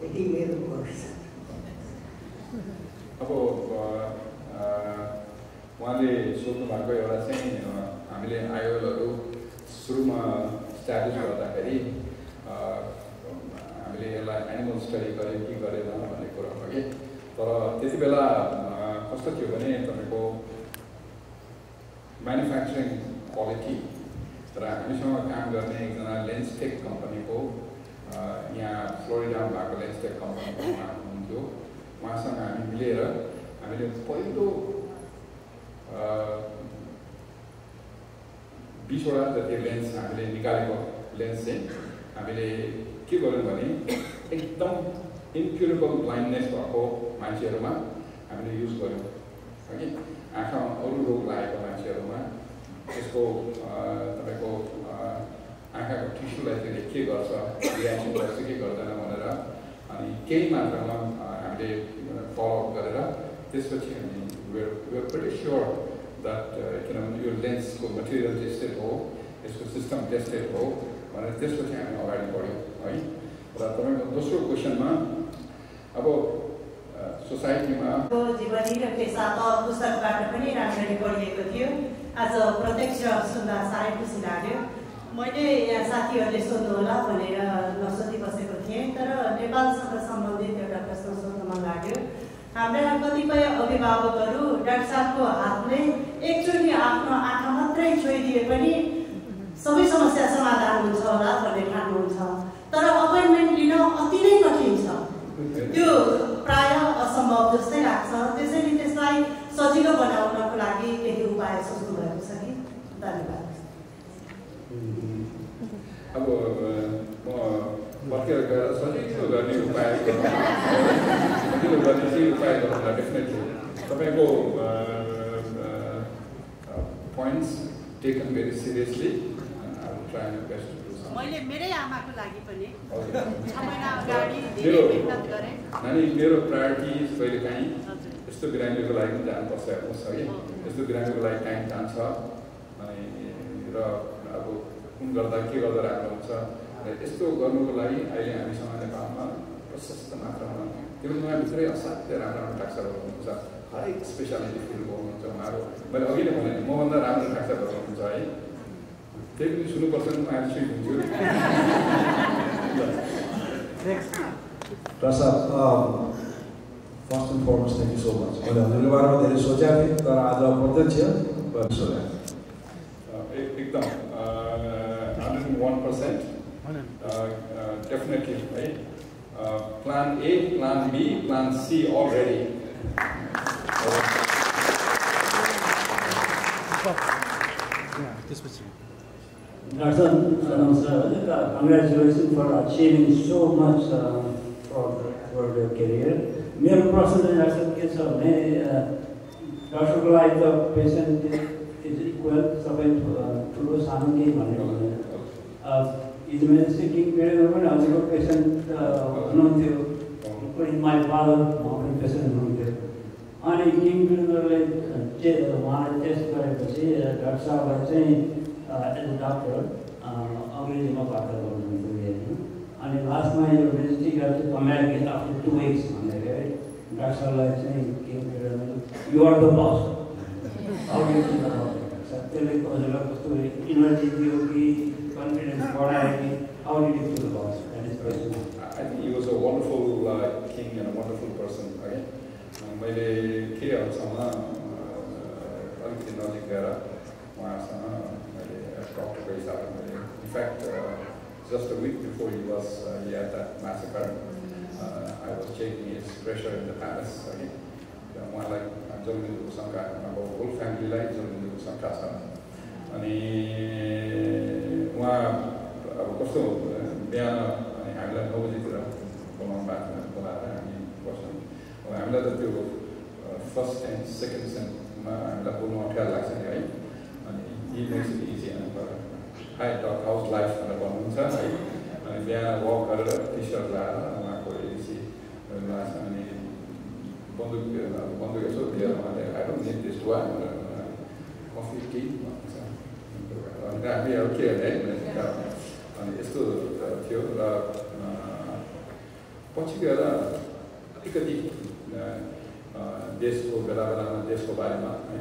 यति मेरो प्रश्न। अब उहाँले सोध्नु भएको एउटा चाहिँ हामीले आयोलहरू सुरुमा स्ट्याब्लिस गर्दाखेरि हामीले यसलाई एनिमल स्टडी गऱ्यौँ कि गरेन भन्ने कुरा हो कि। तर त्यति बेला कस्तो थियो भने तपाईँको म्यानुफ्याक्चरिङ क्वालिटी र हामीसँग काम गर्ने एकजना लेन्सटेक कम्पनीको यहाँ फ्लोरिडामा भएको लेन्सटेक कम्पनीको उहाँ हुनुहुन्थ्यो। उहाँसँग हामी मिलेर हामीले पहिलो 20वटा जति लेन्स हामीले निकालेको लेन्स चाहिँ हामीले के गर्यौँ भने एकदम इन्क्युरेबल ब्लाइन्डनेस भएको मान्छेहरूमा हामीले युज गर्यौँ है। आँखामा अरू रोग लागेको मान्छेहरूमा त्यसको तपाईँको आँखाको टिस्युलाई त्यसले के गर्छ, रियाक्सन गर्छ कि गर्दैन भनेर अनि केही मात्रामा हामीले फलोअप गरेर त्यसपछि हामी we're pretty sure that किनभने यो लेन्सको मटेरियल टेस्टेड हो, यसको सिस्टम टेस्टेड हो भनेर त्यसपछि हामी अगाडि बढ्यौँ है। र तपाईँको दोस्रो क्वेसनमा अब सोसाइटीमा जीवनी र पेसा त पुस्तकबाट पनि राम्ररी पढिएको थियो। आज प्रत्यक्ष सुन्दा साह्रै खुसी लाग्यो। मैले यहाँ साथीहरूले सोध्नु होला भनेर नसोधी बसेको थिएँ, तर नेपालसँग सम्बन्धित एउटा प्रश्न सोध्न मन लाग्यो। हाम्रा कतिपय अभिभावकहरू डाक्टर साहबको हातले एकचोटि आफ्नो आँखा मात्रै छोइदिए पनि सबै समस्या समाधान हुन्छ होला भन्ने ठान्नुहुन्छ, तर अपोइन्टमेन्ट लिन अति नै कठिन छ। त्यो प्राय असम्भव जस्तै लाग्छ। त्यसैले त्यसलाई सजिलो बनाउनको लागि केही उपाय सोच्नु भएको छ कि? धन्यवाद। अब म फर्केर गएर सजिलो गर्ने उपाय सजिलो गर्ने चाहिँ उपाय गर्नुला डेफिनेटली तपाईँको पोइन्ट्स टेकन भेरी सिरियसली। मैले मेरै आमाको लागि पनि 6 महिना अगाडि धेरै मेहनत गरेँ। नानी मेरो प्रायोरिटी कहिलेकाहीँ यस्तो बिरामीको लागि पनि जानुपर्छ हेर्नुहोस् है। यस्तो बिरामीको लागि टाइम जान्छ अनि र अब कुन गर्दा के गर्दा राम्रो हुन्छ र यस्तो गर्नुको लागि अहिले हामीसँग नेपालमा प्रशस्त मात्रामा तिमीभित्रै असाध्यै राम्रो डाक्टरहरू हुनुहुन्छ। हरेक स्पेसालिटी फिल्डको हुनुहुन्छ उहाँहरू। मैले अघि नै भने मभन्दा राम्रो डाक्टरहरू हुनुहुन्छ है। त्यही पनि सुन्नुपर्छ नि, उहाँहरू स्विट हुन्थ्यो। Prasad, first and foremost thank you so much. मैले हजुरको बारेमा धेरै सोचेको थिएँ, तर आज प्रत्यक्ष सोधेँ एकदम 101% definitely right. Plan A, Plan B, Plan C all ready. Dr. Congratulations for achieving so much for your career. मेरो प्रश्न चाहिँ डाक्टर के छ भने डाक्टरको लागि त पेसेन्ट इज इक्वल, सबै ठुलो सानो केही भनेर हुँदैन। इजमेन्सी किङ पिरियडमा पनि हजुरको पेसेन्ट हुनुहुन्थ्यो, माई फादर उहाँ पनि पेसेन्ट हुनुहुन्थ्यो। अनि किङ पिरियडले उहाँलाई टेस्ट गरेपछि डाक्टर साहबलाई चाहिँ एज अ डक्टर अङ्ग्रेजीमा वार्ता गर्नुहुन्थ्यो होइन। अनि लास्टमा यो भिजिटिङहरू चाहिँ कम्ब्याक आफ्टर 2 weeks भनेर है डाक्टर साहबलाई चाहिँ किङ पिरियडमा यु आर द बस त्यसले हजुरलाई कस्तो इनर्जी दियो कि confidence बढ़ाएगी? How did you feel about it? That is question. I think he was a wonderful king and a wonderful person. Okay, मैले के अरूसँग अलिकति नजिक गएर उहाँसँग मैले डक्टरको हिसाबले मैले in fact just a week before he had that massacre, I was checking his pressure in the palace. Okay, उहाँलाई जन्मिनुको शङ्का, अब होल फ्यामिलीलाई जन्मिनुको शङ्का छ। अनि उहाँ अब कस्तो बिहान अनि हामीलाई 9 बजीतिर बोलाएर हामी बस्छौँ अब हामीलाई त त्यो फर्स्ट एन्ड सेकेन्ड सेन्टमा हामीलाई बोल्नु अप्ठ्यारो लाग्छ नि है अनि यी makes it easy high duck house life भनेर भन्नुहुन्छ है अनि बिहान वक गरेर टी सर्ट लगाएर उहाँको एडिसी लाग्छ अनि बन्दुक यसो लिएर उहाँले I don't need this to coffee tea भन्छ अनि हामी अब के गर्ने अनि यस्तो थियो र पछि गएर अलिकति देशको बेला बेलामा देशको बारेमा है